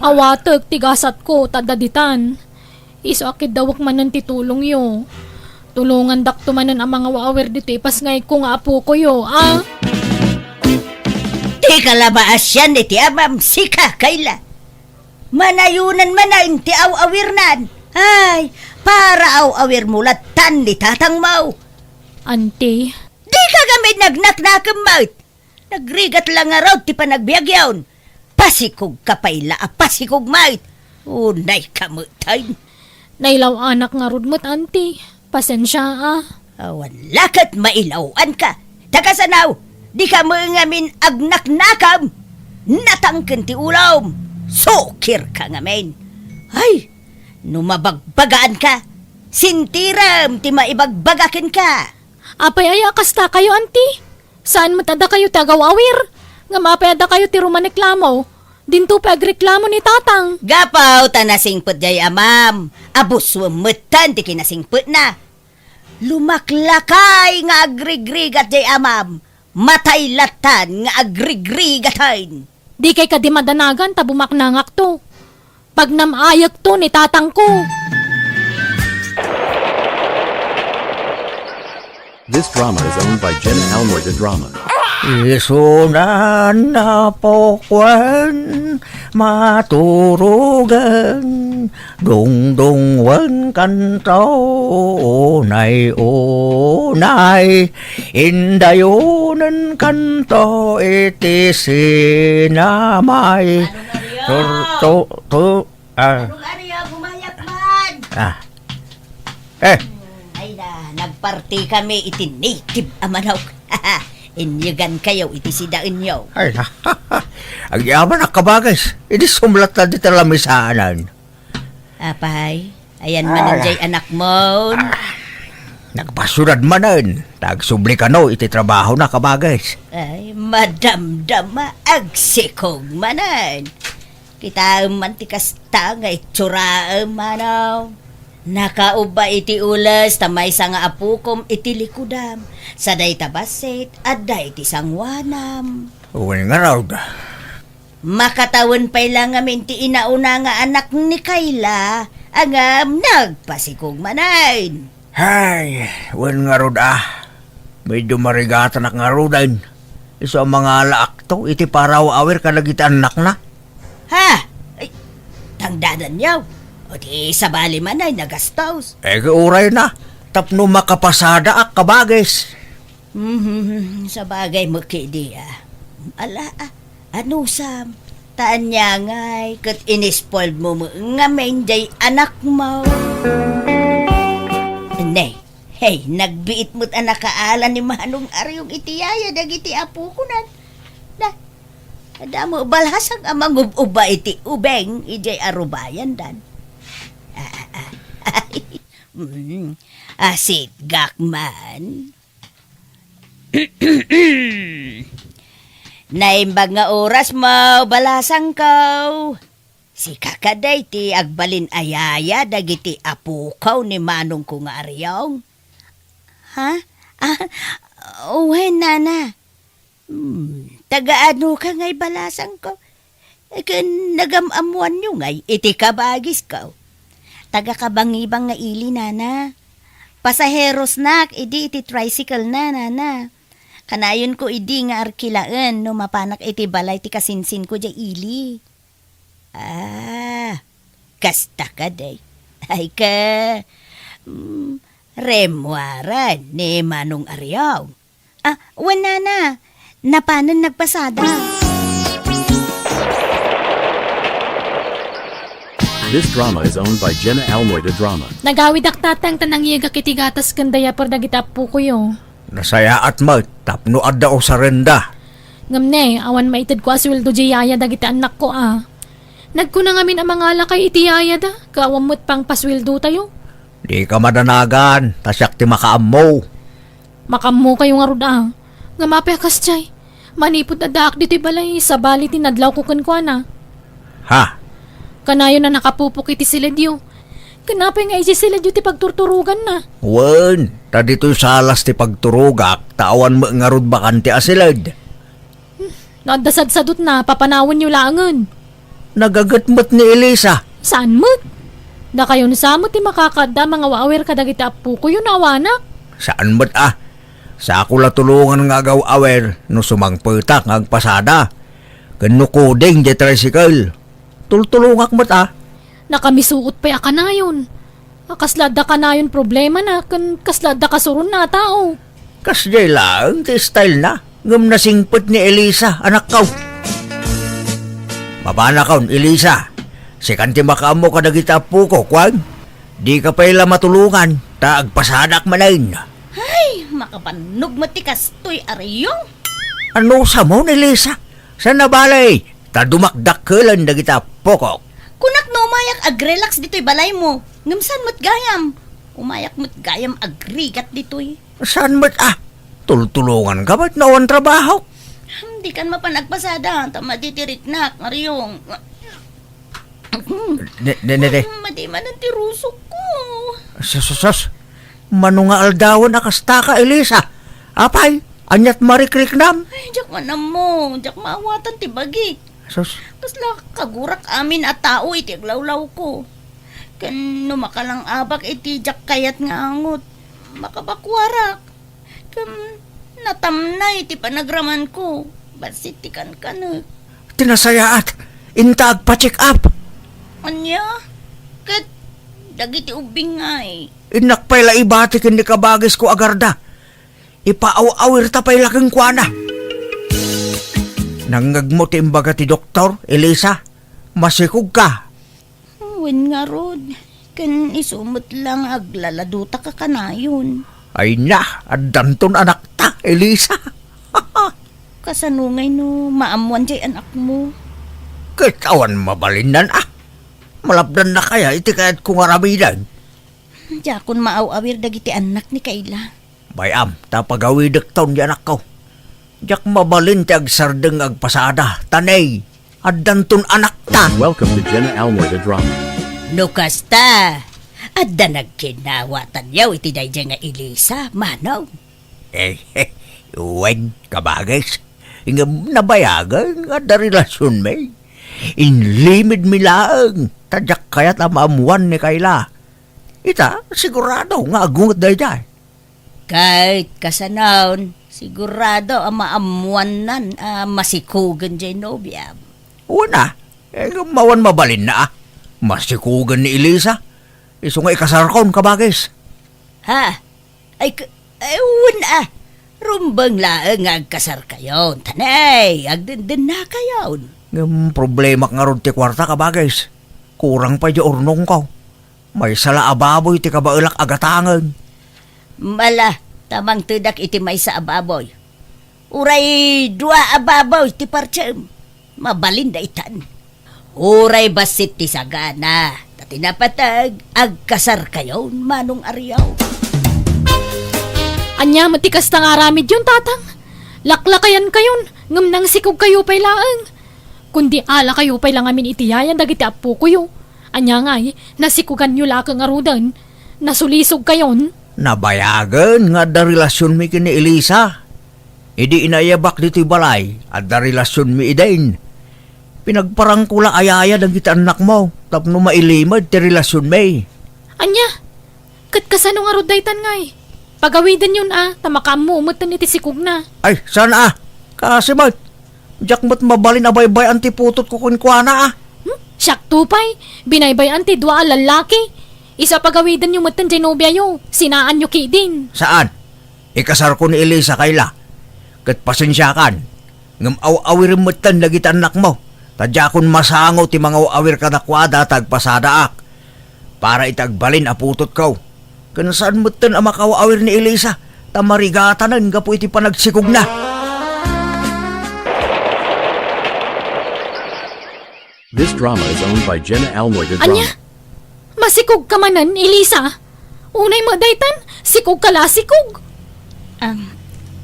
Awatek ti gasatko, ta adda ditan. Isu a kiddawek manen ti tulongyo. Tulongandakto manen a mangaw-awir ditoy ipasngayko nga apokoyo, a? Dika la maasian iti amam, sika, Kayla. Manayonan manen ti aw-awirnan. Ay, para aw-awirmo lattan ni tatangmo. Anti. Dika ngamin nagnaknakem met. Nagrigat la ngarud ti panagbiagyon. Pasikogka pay la a pasikog met. Unayka met, ay. Nailaw-anak ngarud met, anti. Pasensia a. Awan la ket mailaw-anka. Ta kasano, dika met ngamin agnaknakem. Natangken ti ulom. Sukirka ngamin. Ay, no mabagbagaanka, sentirem ti maibagbaga kenka. Apay aya a kastakayo, anti? Saan met a dakayo ti agaw-awir? Ngem apay a dakayo ti rumaniklamo? Dinto pay agreklamo ni tatang. Gapu ta nasingpet jay amam, a busuen metten ti kinasingpetna. Lumaklakay nga agrigrigat jay amam, matay lattan nga agrigrigaten. Dikay kadi madanagan ta bumaknangakto. Pagnam-ayekto ni tatangko. This drama is owned by Jenna Almoy de Drama. Isunan a pukwan, maturugan, dungdungwen kanto, unay, unay, indayonen kanto iti sinamay. Ano na riyo? Tur-, tu-, tu-, Ah. Ano nga niya, bumayak man? Ah. Eh. Hmm, ay na, nagparti kami iti native a manok. Inyegan kayo iti sidaenyo. Ay, na. Agyaman a kabagis. Idi sumlat na di talamesaan. Apay, ayan man Ay. Jay anak mo. Ah. Nagpasudad manen. Tagsubli kano iti trabaho na, kabagis. Ay, madamdama, agsikog manen. Kitaem man ti kasta nga itsuraem, manaw. Nakaubba iti ules ta maysa nga apukom iti likudam. Sa dayta bassit, adda iti sanguanam. Wen ngarud. Makatawen pay la ngamin ti inauna nga anak ni Kayla, ngem nagpasikog manen. Hay, wen ngarud a. Medyo marigatanak ngaruden. Isu a mangalaakto iti paraw-awir kadagiti annakna. Ha? Ay, tangdadanyo. O di sabali man ay nagastos. Eh, uray na. Tapno makapasadaak, kabagis. Mhm, sabagay met kadi a. Ala, a. Anusam, ta ania ngay ket inispoilmo met ngamin jay anak mo. Ne, hey, nagbiit met a nakaala ni Manong Ariong iti yaya dagiti apokonan. Na, adda met balasang a mangub-uba iti ubeng idiay arubayandan. Ah, ah, ah. Mm, asigak man. Naimbag nga oras mo, balasangko. Sika kadi ti agbalin a yaya dagiti apokaw ni manongko nga Ariong? Ha? Ah, wen, nana. Hmm, taga-ano ka ngay, balasangko? Ken nagam-ammoanyo ngay iti kabagisko? Taga-Kabangibang nga ili, nana. Pasaherosnak idi iti tricycle na, nana. Kanayonko idi nga arkilaen no mapanak iti balay ti kasinsinko diay ili. Ah, kasta kadi. Ay ka, mm, remmuaran ni Manong Ariong. Ah, wen, nana. Napanen nagpasada. This drama is owned by Jenna Almoy de Drama. Nagawidak, tatang, ta nangyegak iti gatas ken diaper dagiti appokoyo. Nasayaat met tapno adda usarenda. Ngem ne, awan maitedko a sueldo diay yaya dagiti annakko a. Nagkuna ngamin a mangalakay iti yayada, ket awan met pangpasueldotayo. Dika madanagan, ta siak ti makaammo. Makaammokayo ngarud a. Ngem apay a kasdiay? Manipud addaak ditoy balay, sabali ti nadlawko kenkuana. Ha? Kanayon a nakapupok iti siledyo. Ken apay nga idiay siledyo ti pagturturoganna? Wen, ta ditoy salas ti pagturogak, ta awan met ngarud bakante a siled. No adda sadsadutna, papanawenyo laengen. Nagaget met ni Elisa. Saan met? Dakayon sa met ti makakaadda a mangaw-awir kadagiti appokoyo no awanak. Saan met a. Sako la tulongan nga agaw-awir no sumangpetak nga agpasada. Ken no kuding diay tricycle. Tultulongak met a. Nakamisuot pay a kanayon. A kasla adda kanayon problemana ken kasla adda kasuronna a tao. Kasdiay laeng ti stylena, ngem nasingpet ni Elisa, anakko. Mapanakon, Elisa. Sikan ti makaammo kadagiti appoko, kuan? Dika pay la matulongan, ta agpasadak manen. Ay, makabannog met ti kastoy a riyong. Ano sa mo ni Lisa? Saan a bale, ta dumakdakkelen dagiti appokok. Kunak no umayak ag-relax ditoy balaymo, ngem saan met gayam? Umayak met gayam agrigat ditoy. Saan met a? Tultulongan ka met no awan trabahok. Hmm, dikan mapan agpasada, ta madi ti riknak, Mariong. Ne, ne, ne, ne. Madi manen ti rusokko. Sus, sus, sus. Mano nga aldawen a kasta ka, Elisa? Apay, aniat marikriknam? Ay, diak man ammo. Diak maawatan ti bagik. Sus. Kasla kagurak amin a tao iti aglawlawko. Ken no makalang-abak iti diak kayat nga angot, makabakuarak. Ken natamnay ti panagramanko, bassit ti kankanek. Ti nasayaat, inta agpa-check up. Ania? Ket dagiti ubbing ngay? Innak pay la ibati ken ni kabagisko a garda. Ipaaw-awirta pay la kenkuana. Nangngegmo ti imbaga ti doktor, Elisa? Masikogka? Wen ngarud, ken isu met la nga aglaladutak a kanayon. Ay na, addanton anakta, Elisa. Kasano ngay no maammoan jay anakmo? Ket awan mabalinnan a. Malapdanna kaya iti kayatko nga aramiden? Diakon maaw-awir dagiti annak ni Kayla. Bay-am, ta pagawidekton ti anakko. Diak mabalin ti agsardeng nga agpasada, ta nay, addanton anakta. Welcome to Jenna Almoy the Drama. No kasta, adda nagginnawatanyo iti daydiay nga Elisa, manong? Eh, wen, kabagis. Ngem nabayagen nga adda relasionmi. Inlimedmi laeng, ta diak kayat a maammoan ni Kayla. Ita, sigurado nga agunget daydiay. Ket kasanon, sigurado a maammoannan a masikugen jay nobiam. Wen a, eh, ngem awan mabalinna a. Masikugen ni Elisa. Isu nga ikasarkon, kabagis. Ha? Ay, k-, ay, wen a. Rumbeng laeng nga agkasarkayon. Tanay, agdendennakayon. Ngem problemak ngarud ti kuarta, kabagis. Kurang pay ti urnongko. Maysa la a baboy ti kabaelak a gatangen. Mala, ta mangtedak iti maysa a baboy. Uray dua a baboy ti partsem. Mabalin daytan. Uray bassit ti sagana, ta ti napateg, agkasarkayon, Manong Ariaw. Ania met ti kasta nga aramidyon, Tatang? Laklakayankayon, ngem nangsikogkayo pay laeng. Kundi alakayo pay la ngamin iti yayan dagiti appokoyo. Ania ngay, nasikuganyo la ket ngaruden, nasulisogkayon? Nabayagen nga adda relasionmi ken ni Elisa. Idi inayabak ditoy balay, adda relasionmi idin. Pinagparangko la a yaya dagiti annakmo tapno mailimed ti relasionmi. Ania? Ket kasano ngarud daytan ngay? Pagawidenyon a, ta makaammo metten iti sikogna. Ay, saan a? Kaasi met. Diak met mabalin a baybay-an ti putotko kenkuana a. Hmm? Siakto pay, binaybay-an ti dua a lallaki. Isu a pagawidenyo metten jay nobiayo, sinaanyo ketdin. Saan? Ikasarko ni Elisa, Kayla. Ket pasensiakan. Ngem aw-awirem metten dagiti annakmo, ta diakon masango ti mangaw-awir kadakuada ta agpasadaak para iti agbalin a putotko. Ken saan metten a makaw-awir ni Elisa, ta marigatanen gapu iti panagsikogna. This drama is owned by Jenna Almoy de Drama. Ania? Masikogka manen, Elisa? Unay met daytan, sikogka la a sikog. Am,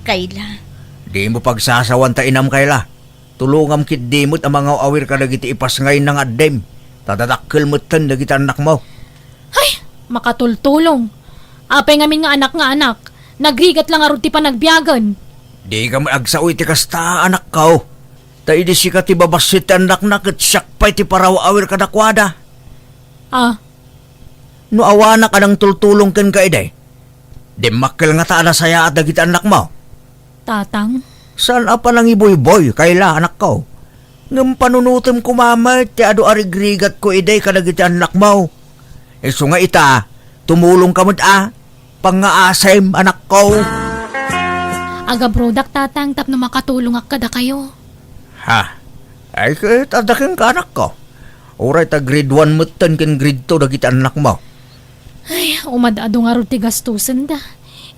Kayla. Dimo pagsasawan ta inam, Kayla. Tulongam ketdi met a mangaw-awir kadagiti ipasngayna nga addim. Ta dadakkel metten dagiti annakmo. Ay, makatultulong. Apay ngamin nga anak nga anak? Nagrigat la ngarud ti panagbiagen. Dika met agsao iti kasta, anakko. Ta idi sika ti babassit ti annakna ket siak pay ti paraw-awir kadakuada. Ah. No awanak a nangtultulong kenka idi, dimmakkel ngata a nasayaat dagiti annakmo. Tatang? Saan a panangibuyboy, Kayla, anakko. Ngem panunotem koma met ti adu a rigrigatko idi kadagiti annakmo. Isu nga ita, tumulongka met a, pangngaasem, anakko. Agabrodak, Tatang, tapno makatulongak kadakayo. Ha? Ay, ket adda kenka, anakko. Uray ta grade one metten ken grade two dagiti annakmo. Ay, umad-adu ngarud ti gastosenda.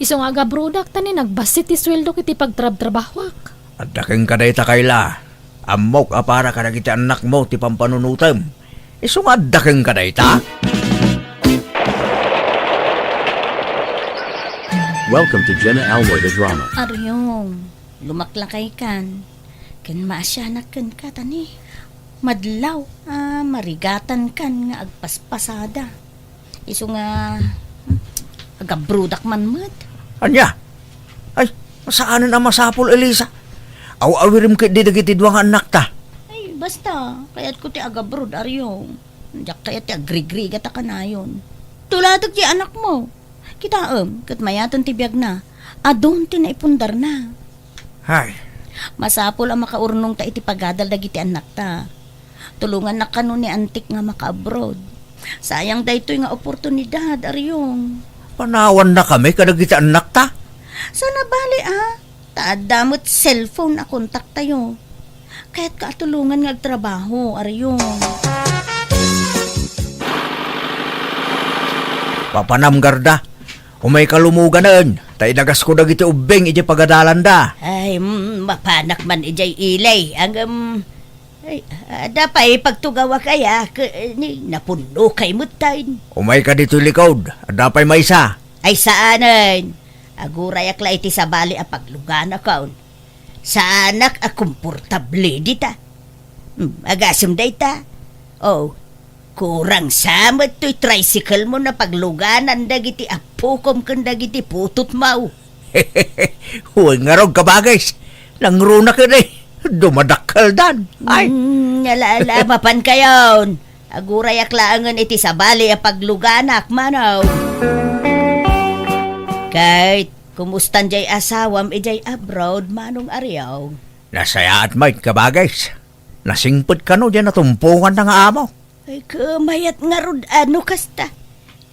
Isu nga agabrodak ta ni nagbassit ti sueldok iti pagtrabtrabahoak. Adda kenka dayta, Kayla. Ammok a para kadagiti annakmo ti pampanunotem. Isu nga adda kenka dayta? Welcome to Jenna Almoy the Drama. Aryong, lumaklakaykan. Ken maasianak kenka, ta ni madlaw a marigatankan nga agpaspasada. Isu nga, hmm, agabrodak man met. Ania? Ay, saanen a masapul, Elisa. Aw-awirem ketdi dagiti dua nga annakta. Ay, basta, kayatko ti agabrod, Aryong. Diak kayat ti agrigrigat a kanayon. Tulatek ti anakmo. Kitaem, ket mayaten ti biagna. Adun ti naipundarna. Hay. Masapul a makaurnongta iti pagadal dagiti annakta. Tulongannak kano ni Antik nga makaabroad. Sayang daytoy nga oportunidad, Aryong. Panawannakami kadagiti annakta? Saan a bali, a. Ta adda met cellphone a kontaktayo. Kayatka a tulongan nga agtrabaho, Aryong. Papanam, Garda. Umayka lumoganen, ta idagasko dagiti ubbing idiay pagadalanda. Ay, mm, mapanak man idiay ili, ngem, ay, adda pay pagtugawak aya, ke-, ni, napunno kay metten. Umayka ditoy likod, adda pay maysa. Ay, saanen. Agurayak la iti sabali a pagluganakon. Saanak a komportable dita. Hmm, agasem dayta. Oh, kurang sa met toy tricycle mo na pagluganan dagiti appokom ken dagiti putotmo. Wen ngarud, kabagis. Nangruna ket, eh. Dumadakkeldan. Ay. Hmm, ala, ala, mapankayon. Agurayak laengen iti sabali a pagluganak, Manong. Ket, kumustan jay asawam idiay abroad, Manong Aryong? Nasayaat met, kabagis. Nasingpet kano diay natumponganna nga amo. Ay, kumayat ngarud a no kasta.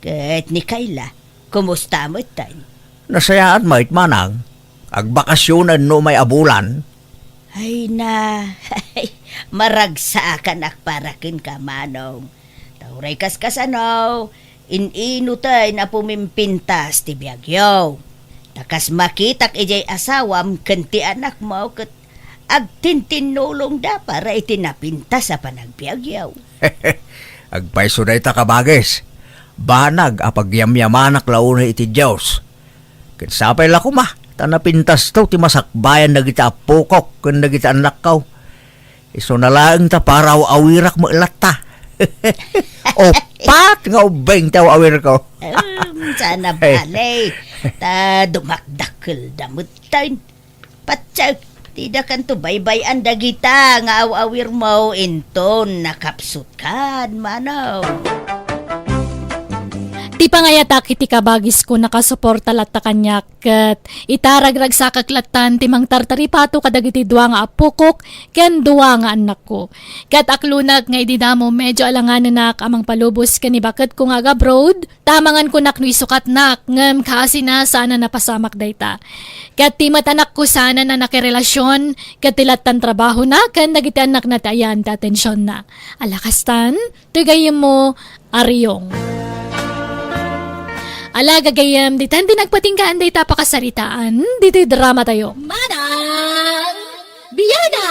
Ket ni Kayla, kumusta metten? Nasayaat met, Manang. Agbakasionen no umay a bulan. Ay na, maragsakanak para kenka, Manong. Ta uray kaskasano, in-inoten a pumimpintas ti biagyo. Ta kas makitak idiay asawam ken ti anakmo ket agtintinnulongda para iti napintas a panagbiagyo. Agpayso dayta, kabagis. Banag a pagyamyamanak la unay iti Dios. Ket sapay la koma, ta napintasto ti masakbayan dagiti appokok ken dagiti annakko. Isuna laeng ta paraw-awirak met latta. Uppat nga ubbing ti aw-awirko. Em, saan a bale, ta dumakdakkelda metten. Patse, ti dakanto baybay-an dagita nga aw-awirmo inton nakapsutkan, Manong. Ti pangayatak iti kabagisko, nakasuporta latta kaniak, ket ita ragragsakak lattan ti mangtartaripato kadagiti dua nga appokok ken dua nga annakko. Ket aklonak nga idi damo medyo alanganenak a mangpalubos ken ni baketko nga agabroad, ta mangankonak no isukatnak, ngem kaasina saan a napasamak dayta. Ket ti met anakko saan a nakirelasyon, ket ti lattan trabahona ken dagiti annakna ti ayan ti atensionna. Ala kastan, ti gayyemmo, Ariong. Ala, gagayyem, ditan ti nagpatinggaan dayta pakasaritaan, ditoy dramatayo. Manang Biana!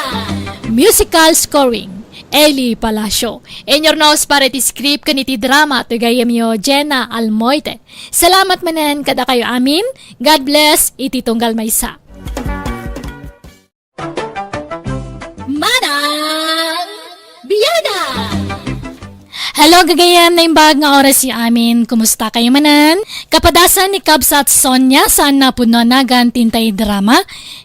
Musical scoring, Eli Palacio. Inyurnos para iti script ken iti drama, ti gayyemyo, Jenna Almoite. Salamat manen kadakayo amin. God bless iti tunggal maysa. Manang Biana! Hello, gagayyem, naimbag nga oras ti amin. Kumusta kayo manen? Kapadasan ni Kabsat Sonia, saan na puno nagan tintay drama.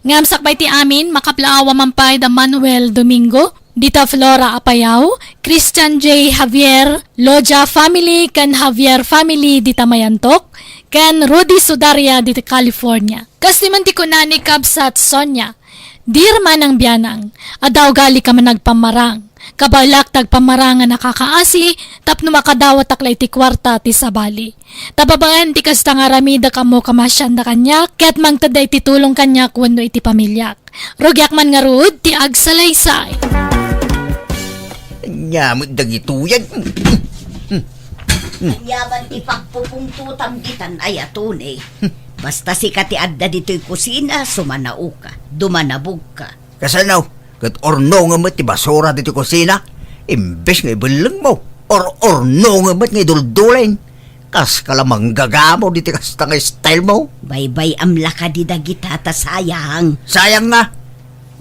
Ngem sakbay ti amin, makaplaawa man pay da Manuel Domingo, dita Flora Apayao, Christian J Javier, Loja family, ken Javier family dita Mayantok, ken Rudy Sudaria dita California. Kastoy man ti kuna ni Kabsat Sonia, Dear Manang Bianang, adda ugalika man agpammarang. Kabaelak ti agpammarang a nakakaasi tapno makadawatak la iti kuarta ti sabali. Ta babaen ti kasta nga aramidek, ammok a maasianda kaniak, ket mangted iti tulong kaniak wenno iti pamiliak. Rugiak man ngarud ti agsalaysay. Ania met dagitoyen? Ania man ti pagpupungtotam ditan, aya Tony? Basta sika ti adda ditoy kusina, sumanaoka, dumanabogka. Kasano? Ket urnongen met ti basura ditoy kusina? Imbes nga ibellengmo, ur-urnongen met nga iduldulin. Kaska la manggagamo ditoy kasta nga style mo. Baybay-am la kadi dagita ta sayang. Sayang nga.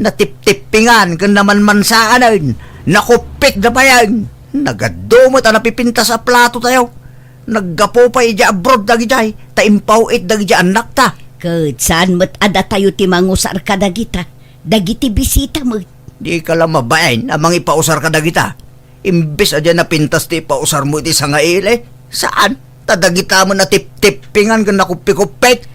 Natiptippingan ken namanmansaanen. Nakuppit da payen. Nagadu met a napipintas a plato tayo. Naggapu pay idiay abroad dagidiay, ta impaw-it dagidiay annakta. Ket saan met a datayo ti mangusar kadagita, dagiti bisita met. Dika la mabain a mangipausar kadagita. Imbes a diay napintas ti ipausarmo iti sangaili, saan? Ta dagita met natiptippingan ken nakuppikuppit.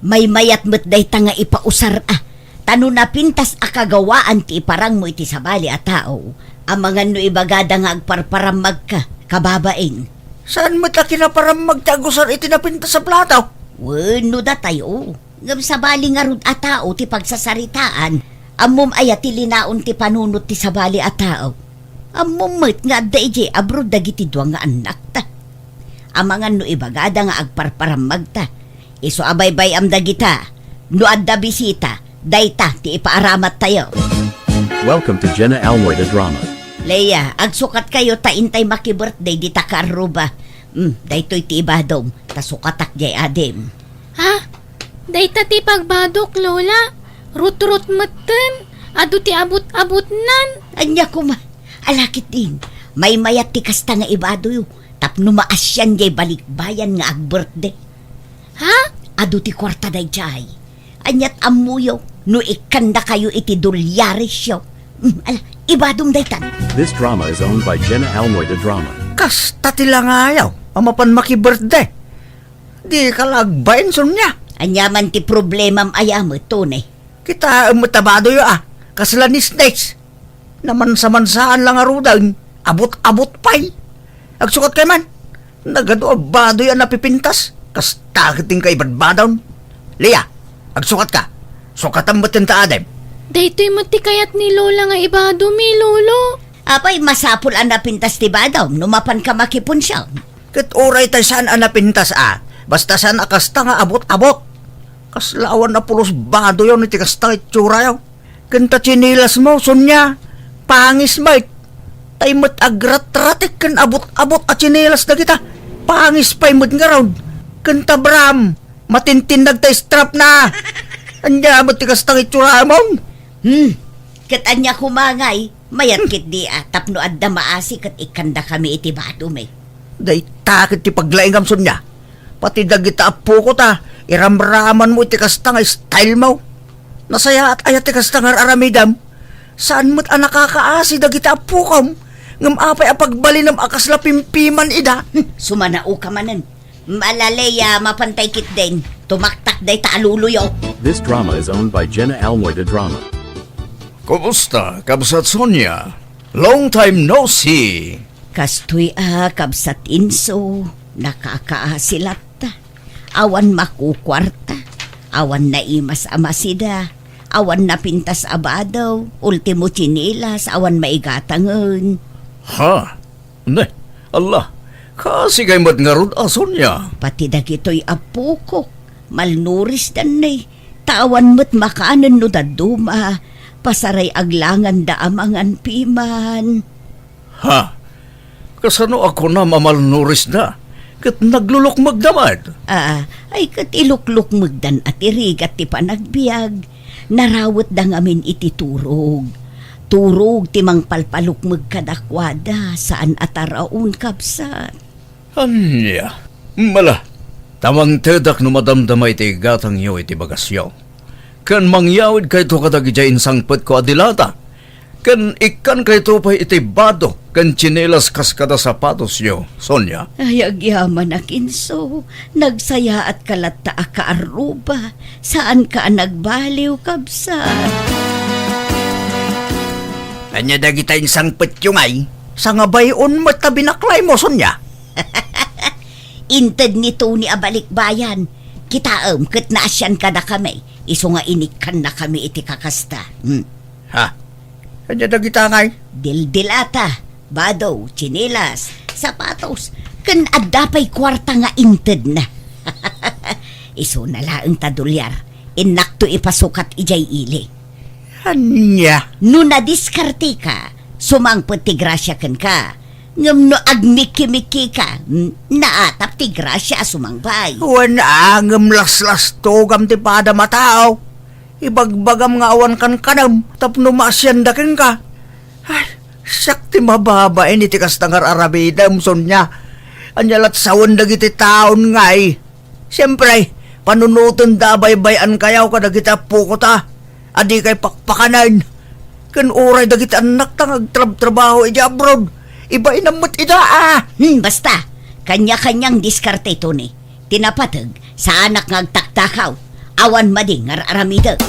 Maymayat met dayta nga ipausar a, ta no napintas a kagawaan ti iparangmo iti sabali a tao, amangan no ibagada nga agparparammagka, kababain. Saan met a kinaparammag ti agusar iti napintas a plato? Wen, no datayo. Ngem sabali ngarud a tao ti pagsasaritaan, ammom aya ti linaon ti panunot ti sabali a tao? Ammom met nga adda idiay abroad dagiti dua nga annakta. Amangan no ibagada nga agparparammagta, isu a baybay-am dagita, no adda bisita, dayta ti ipaaramattayo. Welcome to Jenna Almoy the Drama. Leia, agsukatkayo ta intay maki-birthday dita kaarruba. Hmm, daytoy ti ibadom, ta sukatak diay adim. Ha? Dayta ti pagbadok, Lola? Rutrot metten? Adu ti abut-abutnan? Ania koma? Ala ketdin, maymayat ti kasta nga ibadoyo tapno maasian diay balikbayan nga agbirthday. Ha? Adu ti kuarta daydiay. Aniat ammoyo no ikkandakayo iti dolyaresyo? Hmm, ala, ibadom daytan. This drama is owned by Jenna Almoy the Drama. Kasta ti langayaw a mapan maki-birthday. Dika la agbain, Sonia. Ania man ti problemam aya met, Tony? Kitaem met a badoyo a, kasla nisnis. Namansa-mansaan la ngaruden, abut-abut pay. Agsukatkay man. Nagadu a badoy a napipintas, kasta ket ti inka ibadbadon. Leia, agsukatka. Sukatam met ti adim. Daytoy met ti kayat ni Lola nga ibadomi, Lolo. Apay, masapul a napintas ti badom no mapanka makipunsiam. Ket uray tay saan a napintas a, basta saan a kasta nga abut-abut. Kasla awan a pulos badoyo iti kasta nga itsuraya. Ken ta tsinelasmo, Sonia, pangis met. Tay met agratratik ken abut-abut a tsinelas dagita. Pangis pay met ngarud. Ken ta bram, matintinnag ta strapna. Ania met ti kasta nga itsuramon? Hmm, ket ania koma ngay, mayat ketdi a, tapno adda maasi ket ikkandakami iti badomi. Dayta ket ti paglaingam, Sonia. Pati dagita appoko ta, iramramanmo iti kasta nga stylemo. Nasayaat aya ti kasta nga ar-aramidem? Saan met a nakakaasi dagiti appokom, ngem apay a pagbalinem a kasla pimpiman ida? Hmm, sumanaoka manen. Ala Leia, mapantay ketdin. Tumaktak dayta a loloyo. This drama is owned by Jenna Almoy the Drama. Kumusta, Kabsat Sonia? Long time no see. Kastoy a, Kabsat Inso, nakakaasi latta. Awan makukuarta, awan naimas a masida, awan napintas a bado, ultimo tsinelas, awan maigatangen. Ha? Ne, Allah, kaasi kay met ngarud a Sonia. Pati dagitoy appokok, malnurisdan ne, ta awan met makanen no dadduma, pasaray aglanganda a mangan piman. Ha? Kasano a kunam a malnurisda? Ket naglulukmegda met? Ah, ay ket iluklukmegdan a ti rigat ti panagbiag. Narawetda ngamin iti turog. Turog ti mangpalpalukmeg kadakuada, saan a taraon, kabsat. Ania? Mala, ta mangtedak no madamdama iti igatangyo iti bagasyo. Ken mangyawidkayto kadagidiay insangpetko a dilata. Ken ikkankayto pay iti bado ken tsinelas kas kada sapatosyo, Sonia. Ay, agyamanak, inso. Nagsayaatka latta a kaarruba. Saanka a nagbaliw, kabsat. Ania dagita insangpetyo ngay? Sangabay-on met ta binaklaymo, Sonia. Inted ni Tony a balikbayan. Kitaem ket naasian kadakami, isu nga inikkannakami iti kakasta. Hmm. Ha? Ania dagita ngay? Dildilata, bado, tsinelas, sapatos, ken adda pay kuarta nga intedna. Isuna laeng ta duliar, innakto ipasukat idiay ili. Ania? No nadiskarteka, sumangpet ti grasia kenka. Ngem no agmikki-mikkika, n-, naatap ti grasia a sumangbay. Wen a, ngem laslastogam ti padam a tao. Ibagbagam nga awan kankanem tapno maasianda kenka. Ay, siak ti mababain iti kasta nga ar-aramidem, Sonia. Ania lat sawen dagiti taon ngay? Siempre, panunotenda a baybay-ankayo kadagiti appoko ta a dikay pakpakanen. Ken uray dagiti annakta nga agtrabtrabaho idiay abroad, ibainam met ida a. Hmm, basta, kanya-kanyang diskarte, Tony. Ti napateg, saanak nga agtaktakaw. Awan madi nga ar-aramidek.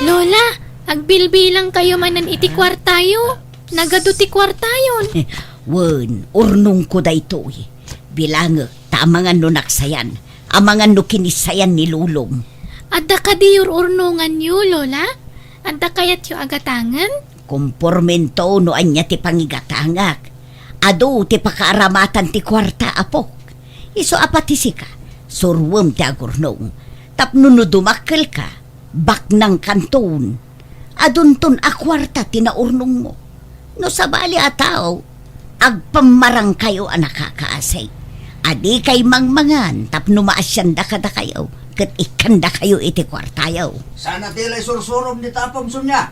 Lola, agbilbilangkayo manen iti kuartayo. Nagadu ti kuartayon. Wen, urnongko daytoy. Bilangek, ta amangan no naksayan, amangan no kinissayan ni lolom. Adda kadi ur-urnonganyo, Lola? Adda kayatyo a gatangen? Kompormento no ania ti pangigatangak. Adu ti pakaaramatan ti kuarta, apok. Isu a pati sika, suruem ti agurnong. Tapno no dumakkelka, baknangkanton. Adunton a kuarta ti naurnongmo. No sabali a tao, agpammarangkayo a nakakaasi. A dikay mangmangan tapno maasianda kadakayo, ket ikkandakayo iti kuartayo. Saan a ti lay sursurom dita, Apom Sonia?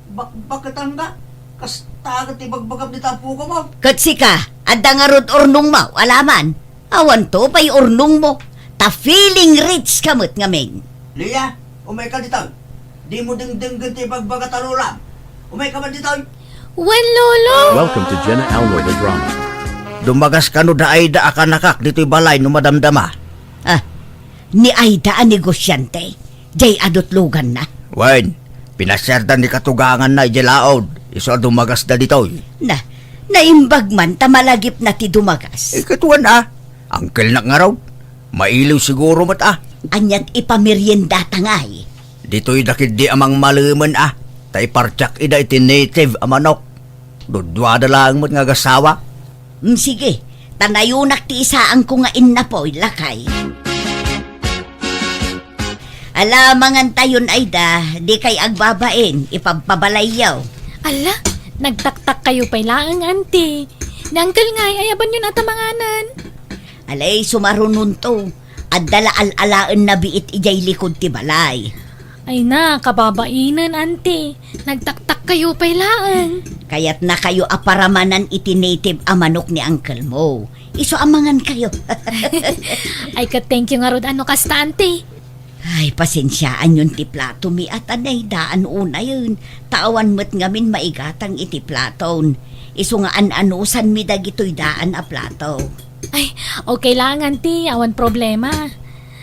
Bakbaketangka? Kasta ket ti bagbagam dita, apoko mo. Ket sika, adda ngarud urnongmo, alaman? Awanto pay urnongmo, ta feeling rich ka met ngamin. Lia, umayka ditoy. Dimo dengdenggen ti ibagbaga ta lolam. Umayka man ditoy. Wen, Lolo! Welcome to Jenna Aulo the Drama. Dumagas kano da Aida a kanakak ditoy balay no madamdama? Ah, ni Aida a negosiante? Jay adutloganna. Wen, pinasiarda ni katuganganna idiay laod, isu a dumagasda ditoy. Na, naimbag man ta malagipna ti dumagas. Ikatuan a, angkelnak ngarud. Mailiw siguro met a. Aniat ipameriendata ngay? Ditoy da ketdi a mangmalemen a, ta ipartiak ida iti native a manok. Duduada laeng met nga agasawa. Mm, sige, ta nayunak ti isaangko nga innapoy, lakay. Ala, mangantayon, Aida, dikay agbabain, ipabpabalayyo. Ala, nagtaktakkayo pay laeng, Auntie. Ni Uncle ngay, ayabanyon a ta manganen. Alay, sumarunonto. Adda la al-alaenna biit idiay likod ti balay. Ay na, kababainen, Auntie. Nagtaktakkayo pay laeng. Kayatnakayo a paramanan iti native a manok ni uncle mo. Isu a mangankayo. Ay, ket thank you ngarud a no kasta, Auntie. Ay, pasensiaanyon ti platomi a ta naydaan unayen, ta awan met ngamin maigatang iti platon. Isu nga an-anusanmi dagitoy daan a plato. Ay, okay lang, Auntie. Awan problema.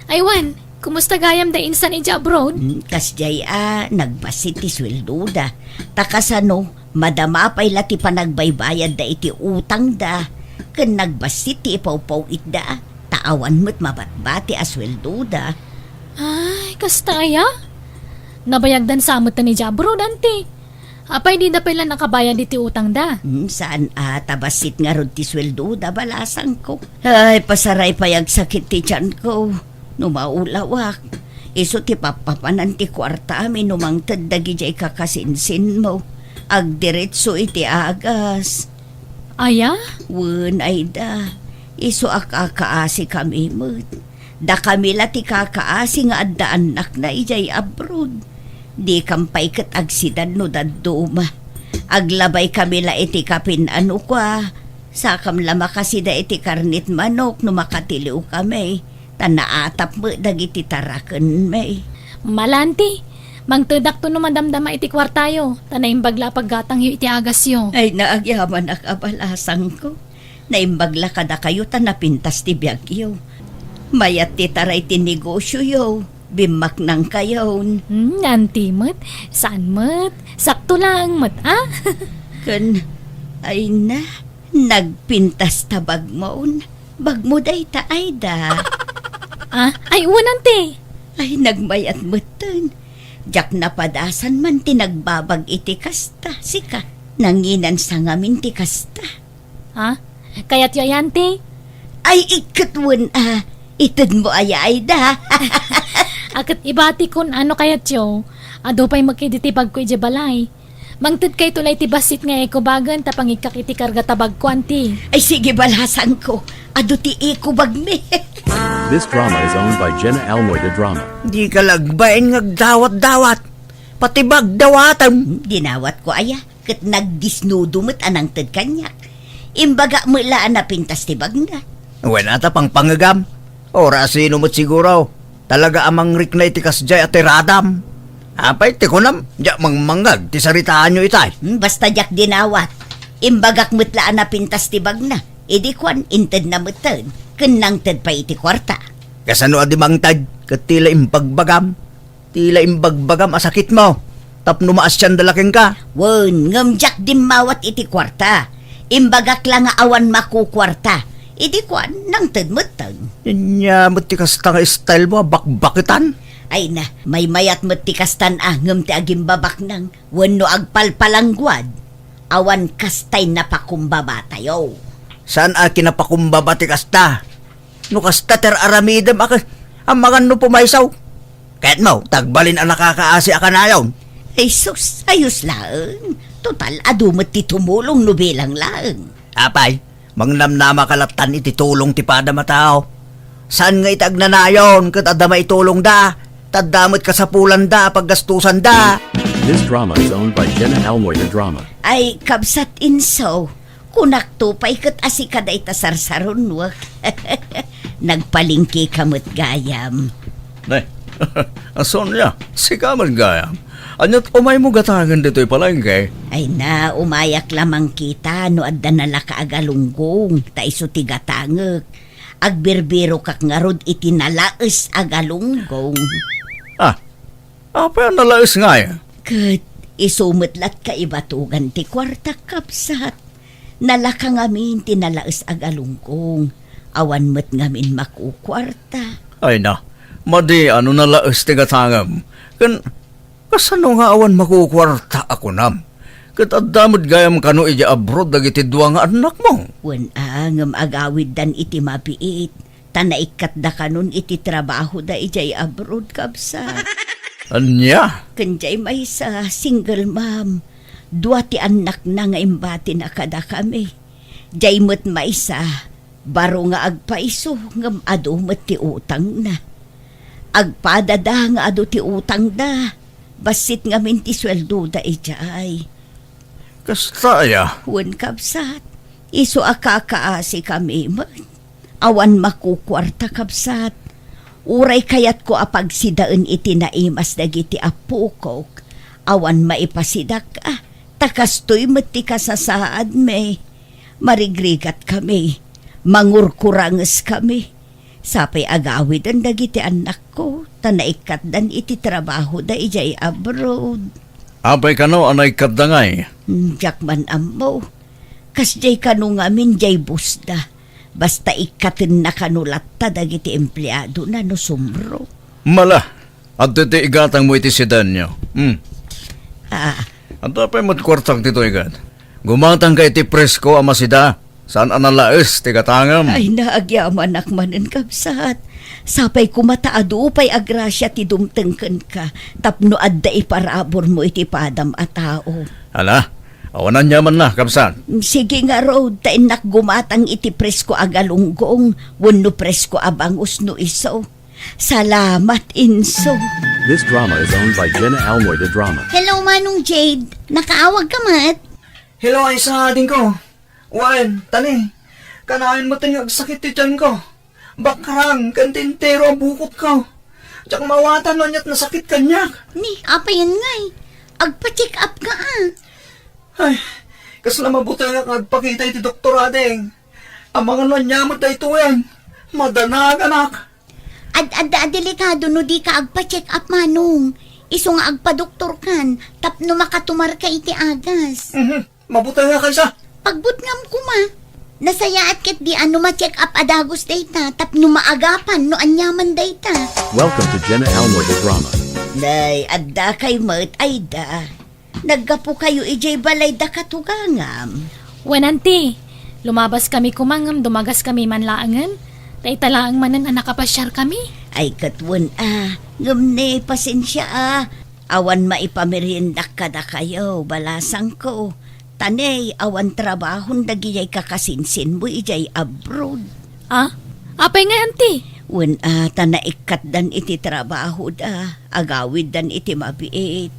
Ay, wen, kumusta gayam da insan idiay abroad? Hmm, kasdiay a, nagbassit ti sueldoda. Ta kasano, madama pay la ti panagbaybayadda iti utangda, ken nagbassit ti ipawpaw-itda, ta awan met mabatbati a sueldoda. Ay, kasta aya? Nabayagdan sa met idiay abroad, Auntie. Apay, dida pay la nakabayad iti utangda? Hmm, saan a, ta bassit ngarud ti sueldoda, balasangko. Ay, pasaray pay agsakit ti tianko. No maulawak, isu ti pappapanan ti kuartami no mangted dagidiay kakasinsinmo. Agdiretso iti agas. Aya? Wen, Aida, isu a kakaasikami met. Dakami la ti kakaasi nga adda annakna idiay abroad. Dikam pay ket agsidan no dadduma. Aglabaykami la iti kapin-ano kua. Sakam la makasida iti karnit manok no makatiliwkami. Ta naatap met dagiti tarakenmi. Mala, anti, mangtedakto no madamdama iti kuartayo, ta naimbag la a paggatangyo iti agasyo. Ay, naagyamanak a balasangko. Naimbag la kadakayo ta napintas ti biagyo. Mayat ti taray ti negosioyo, bimmaknangkayon. Hmm, anti met, saan met, sakto laeng met, a? Ken, ay na, nagpintas ta bagmon. Bagmo dayta, Aida. A? Ay, wen, anti. Ay, nagmayat metten. Diak napadasan man ti nagbabag iti kasta, sika. Nanginansa ngamin ti kasta. Ha? Kayatyo aya, anti? Ay, iket wen a. Itedmo aya, Aida? A ket ibatikon a no kayatyo, adu pay met ditoy bagko idiay balay. Mangtedkayto la iti bassit nga eco bagen ta pangikkak iti karga ta bagko, anti. Ay, sige, balasangko. Adu ti eco bagmi. This drama is owned by Jenna Almoy de Drama. Dika la agbain nga agdawat-dawat. Pati bagdawatem. Dinawatko aya, ket nagdisnudo met a nangted kaniak. Imbagak met la a napintas ti bagna. Wen a ta pangpangegam. Ura a sino met siguro. Talaga a mangrikna iti kasdiay a tiradam. Apay ti kunam, diak mangmangngeg ti saritaanyo itay. Hmm, basta diak dinawat. Imbagak met la a napintas ti bagna. Idi kuan, intedna metten. Ken nangted pay iti kuarta. Kasano a di mangted? Ket ti la imbagbagam. Ti la imbagbagam a sakitmo tapno maasianda la kenka. Wen, ngem diak dimmawat iti kuarta. Imbagak la nga awan makukuarta. Idi kuan, nangted metten. Ania met ti kasta nga stylemo a bakbaketan? Ay na, maymayat met ti kastan a ngem ti agimbabaknang wenno agpalpalangguad. Awan kastay napakumbabatayo. Saan a kinapakumbaba ti kasta? No kasta ti ar-aramidem a kas-, amangan no pumaysaw. Kayatmo, ta agbalin a nakakaasi a kanayon. Ay sus, ayos laeng. Total, adu met ti tumulong no bilang laeng. Apay, mangnamnama ka lattan iti tulong ti padam a tao. Saan nga iti agnanayon ket adda maitulongda, ta adda met kasapulanda a paggastusanda. This drama is owned by Jenna Almoy de Drama. Ay, kabsat Inso, kunakto pay ket a sika dayta sarsarunuek. Nagpalengkeka met gayam. Ne, a Sonia, sika met gayam. Ania't umaymo gatangen ditoy palengke? Ay na, umayak la mangkita no adda nalaka a galunggong, ta isu ti gatangek. Agbirbirokak ngarud iti nalaes a galunggong. Ah, apay a nalaes ngay? Ket isu met la't kaibatugan ti kuartak, kabsat. Nalaka ngamin ti nalaes a galunggong. Awan met ngamin makukuarta. Ay na, madi a no nalaes ti gatangem. Ken kasano nga awan makukuarta a kunam? Ket adda met gayam kano idiay abroad dagiti dua nga annakmo? Wen a, ngem agawiddan iti mabiit. Ta naikkatda kanon iti trabahoda idiay abroad, kabsat. Ania? Ken diay maysa, single mom. Dua ti annakna nga imbatina kadakami. Diay met maysa, baro nga agpaiso ngem adu met ti utangna. Agpadada nga adu ti utangda. Bassit ngamin ti sueldoda idiay. Kasta aya? Wen, kabsat. Isu a kakaasikami met. Awan makukuarta, kabsat. Uray kayatko a pagsidaen iti naimas dagiti appokok. Awan maipasidak, a, ta kastoy met ti kasasaadmi. Marigrigatkami. Mangurkurangeskami. Sapay agawiden dagiti annakko, ta naikkatdan iti trabahoda idiay abroad. Apay kano a naikkatda ngay? Hmm, diak man ammo. Kasdiay kano ngamin diay bossda. Basta ikkatenna kano latta dagiti empleadona no sumro. Mala, adda ti igatangmo iti sidanyo. Hmm. Ah. Adda pay met kuartak ditoy, gat. Gumatangka iti presko a masida. Saan a nalaes ti gatangem? Ay, naagyamanak manen, kabsat. Sapay koma ta adu pay a grasia ti dumteng kenka tapno adda iparaburmo iti padam a tao. Ala, awan aniamanna, kabsat. Sige ngarud, ta innak gumatang iti presko a galunggong wenno presko a bangus no isu. Salamat, Inso. This drama is owned by Jenna Almoy de Drama. Hello, Manong Jade. Nakaawag ka met? Hello, Aisa, adingko. Wen, tani, kanayon met nga agsakit ti tiyanko. Bakrang ken ti entero a bukotko. Diak maawatan no aniat nasakit kaniak. Ni, apay ngay? Agpa-check up ka, a. Ay, kasla mabutengak nga agpakita iti doktor, ading. Amangan no ania met daytoyen. Madanaganak. Ad-adda a delikado no dika agpa-check up, Manong. Isu nga agpadoktorkan tapno makatumarka iti agas. Mhm. Mabutengak, Aisa. Pagbutngam koma. Nasayaat ketdi a no ma-check up a dagus dayta tapno maagapan no aniaman dayta. Welcome to Jenna Almoy the Drama. Nay, adda kay met, Aida. Naggapu kayo idiay balay da katugangam. Wen, anti, lumabas kami koma ngem dumagas kami man laengen. Ta ita laeng manen a nakapasiar kami. Ay, ket wen a, ngem ne, pasensia a. Awan maipameriendak kadakayo, balasangko. Ta ne, awan trabahon dagidiay kakasinsinmo idiay abroad. A? Apay ngay, anti? Wen a, ta naikkatdan iti trabahoda, agawiddan iti mabiit.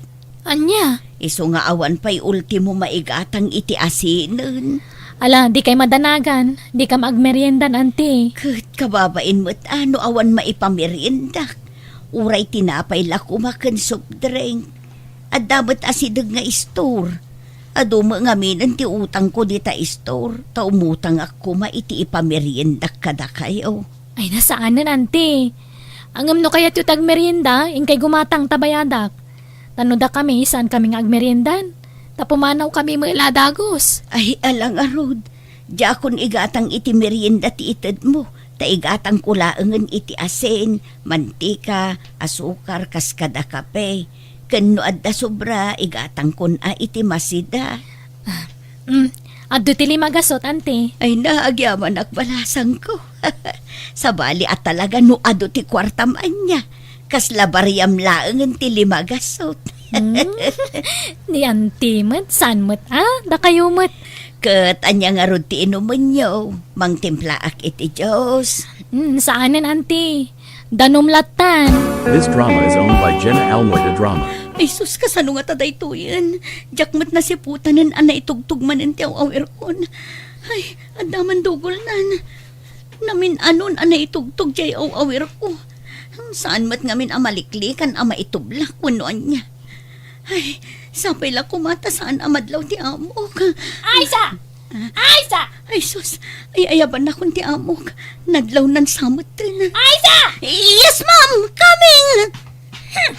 Ania? Isu nga awan pay ultimo maigatang iti asinen. Ala, dikay madanagan, dikam agmeriendan, anti. Ket kababain met a no awan maipameriendak. Uray tinapay la koma ken soft drink. Adda met asideg nga istor. Adu met ngaminen ti utangko dita istor, ta umutangak koma iti ipameriendak kadakayo. Ay, nasaanen, anti. Ngem no kayatyo ti agmerienda, inkay gumatang ta bayadak. Ta no dakami, saankami nga agmeriendan. Ta pumanawkami met la a dagus. Ay, ala ngarud. Diakon igatang iti merienda ti itedmo, ta igatangko laengen iti asin, mantika, asukar, kas kada kape. Ken no adda sobra, igatangkon a iti masida. Ah, mm, adda ti lima gasot, anti. Ay, naagyamanak, balasangko. Sabali a talaga no adu ti kuartam ania. Kasla bariam laengen ti lima gasot. Hmm? Ni anti met, saan met, a? Dakayo met. Ket ania ngarud ti inumenyo? Mangtimplaak iti juice. Hmm, saanen, anti. Danum lattan. This drama is owned by Jenna Almoy the Drama. Ay sus, kasano ngata daytoyen? Diak met nasiputanen a naitugtog manen ti aw-awirkon. Ay, adda man dugolnan. Namin-anon a naitugtog diay aw-awirko. Saan met ngamin a maliklikan a maitublak wenno ania. Ay, sapay la koma ta saan a madlaw ti amok. Aisa! Aisa! Ay sus, ay-ayabannakon ti amok. Nadlawnan sa metten. Aisa! Yes, ma'am! Coming! Hmm.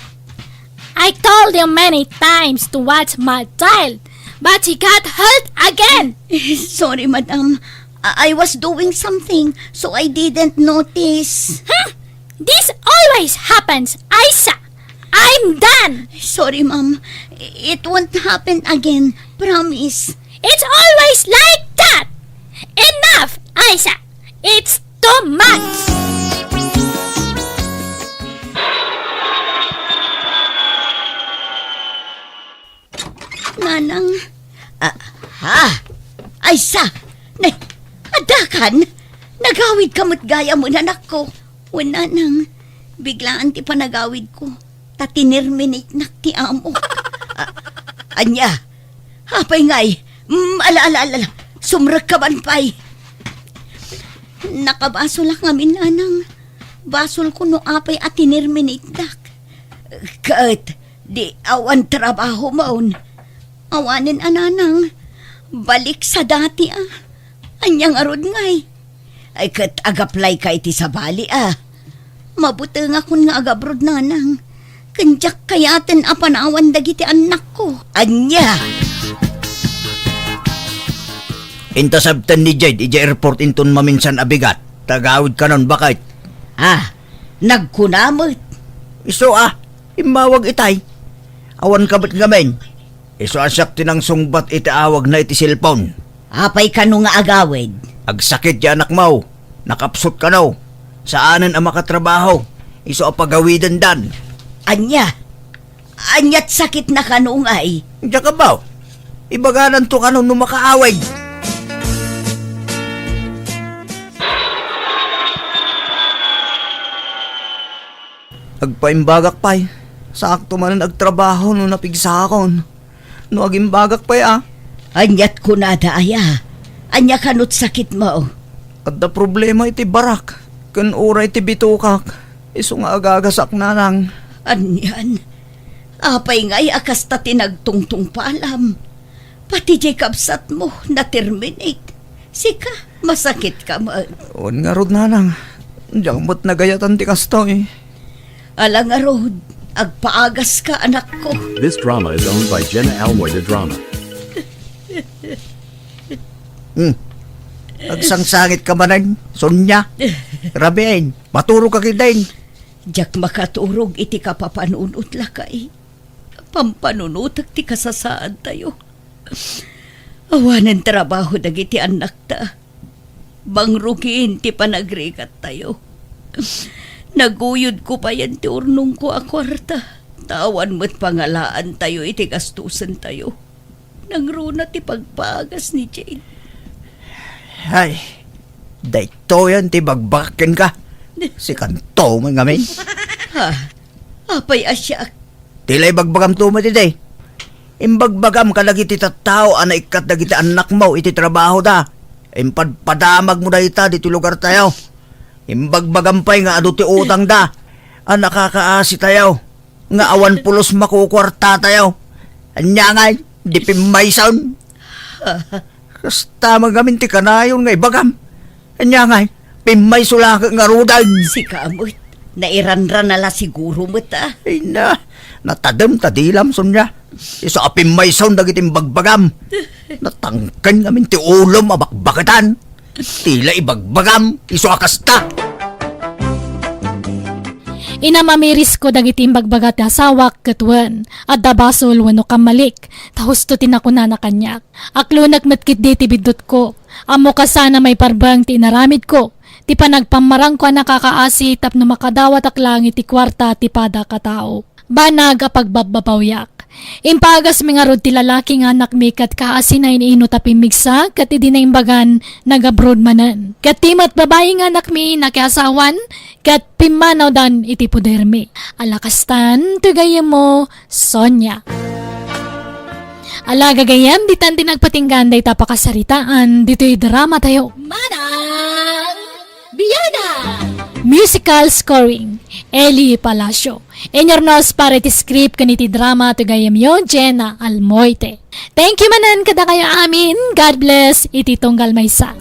I told you many times to watch my child, but he got hurt again. Sorry, madam. I I was doing something, so I didn't notice. Hmm? This always happens, Aisa. I'm done. Sorry, ma'am. It won't happen again. Promise. It's always like that. Enough, Aisa. It's too much. Nanang. Ah, ha? Aisa! Ne, addakan? Nagawidka met gayam, anakko. Wen, nanang, biglaan ti panagawidko. Ta tinerminatenak ti amok. Ah, ania? Apay ngay? Mm, ala, ala, ala, ala. Sumrekka man pay. Nakabasolak ngamin, nanang. Basolko no apay a tinerminatedak. Ket, di awan trabahomon. Awanen a, nanang. Balik sa dati a. Ania ngarud ngay? Ay, ket agaplayka iti sabali a. Mabutengakon nga agabroad, nanang. Ken diak kayaten a panawan dagiti annakko. Ania? Inta sabten ni Jade idiay airport inton maminsan a bigat. Tagawid kanon, baket. Ah, nagkuna met. Isu a, immawag itay. Awan ka met ngamin. Isu a siak ti nangsungbat iti awagna iti cellphone. Apay kano nga agawid? Agsakit ti anakmo. Nakapsut kano. Saanen a makatrabaho. Isu a pagawidendan. Ania? Aniat sakitna kano ngay? Diak abaw. Ibagananto kano no makaawid. Agpaimbagak pay. Sakto manen agtrabaho no napigsakon. No agimbagak pay a. Aniat kunada aya? Ania kanot sakitmo? Adda problema iti barak ken uray ti bitukak. Isu nga agagasak, nanang. Anian? Apay ngay a kasta ti nagtungtungpalam? Pati diay kabsatmo, na-terminate. Sika, masakitka met. Wen ngarud, nanang. Diak met nagayatan ti kastoy. Ala ngarud, agpaagaska, anakko. This drama is owned by Jenna Almoy de Drama. Hmm. Agsangsangit ka manen, Sonia. Rabiin, maturog ka ketdin. Diak makaturog iti kapapanunot, lakay. Pampanunotek ti kasasaadtayo. Awanen trabaho dagiti annakta. Bangrukin ti panagrigattayo. Naguyodko payen ti urnongko a kuarta. Ta awan met pangalaantayo iti gastusentayo. Nangruna ti pagpagas ni Jane. Ay, daytoyen ti bagbagak kenka. Sikanto met ngamin. Ha? Apay a siak? Ti la ibagbagamto met idi. Imbagbagam kadagiti tattao a naikkat dagiti annakmo iti trabahoda. Impadpadamagmo dayta ditoy lugartayo. Imbagbagam pay nga adu ti utangda a nakakaasitayo, nga awan pulos makukuartatayo. Ania ngay, di pimmayson. Kasta met ngamin ti kanayon nga ibagam. Ania ngay, pimmayso la ket ngaruden. Sika met, nairanran a la siguro met a. Ay na, natadem ta dilam, Sonia. Isu a pimmayson dagiti imbagbagam. Natangken ngamin ti ulom a bakbaketan. Ti la ibagbagam, isu a kasta. Inam a mirisko dagiti imbagbaga ti asawak ket wen, adda basol wenno kammalik, ta husto ti nakunana kaniak. Aklonek met ketdi ti biddutko. Ammok a saan a maiparbeng ti inaramidko, ti panagpammarangko a nakakaasi tapno makadawatak laeng iti kuarta ti padak a tao. Banag a pagbabbabawiak. Impagasmi ngarud ti lalaki nga anakmi ket kaasina in-ino ta pimmigsa ket idi naimbagan, nag-abroad manen. Ket ti met babai nga anakmi nakiasawan ket pimmanawdan iti podermi. Ala kastan, ti gayyemmo, Sonia. Ala gagayyem, ditan ti nagpatinggaan dayta pakasaritaan ditoy dramatayo. Manang Biana! Musical scoring, Eli Palacio. Inyurnos para iti script ken iti drama ti gayyemyo, Jenna Almoite. Thank you manen kadakayo amin. God bless iti tunggal maysa.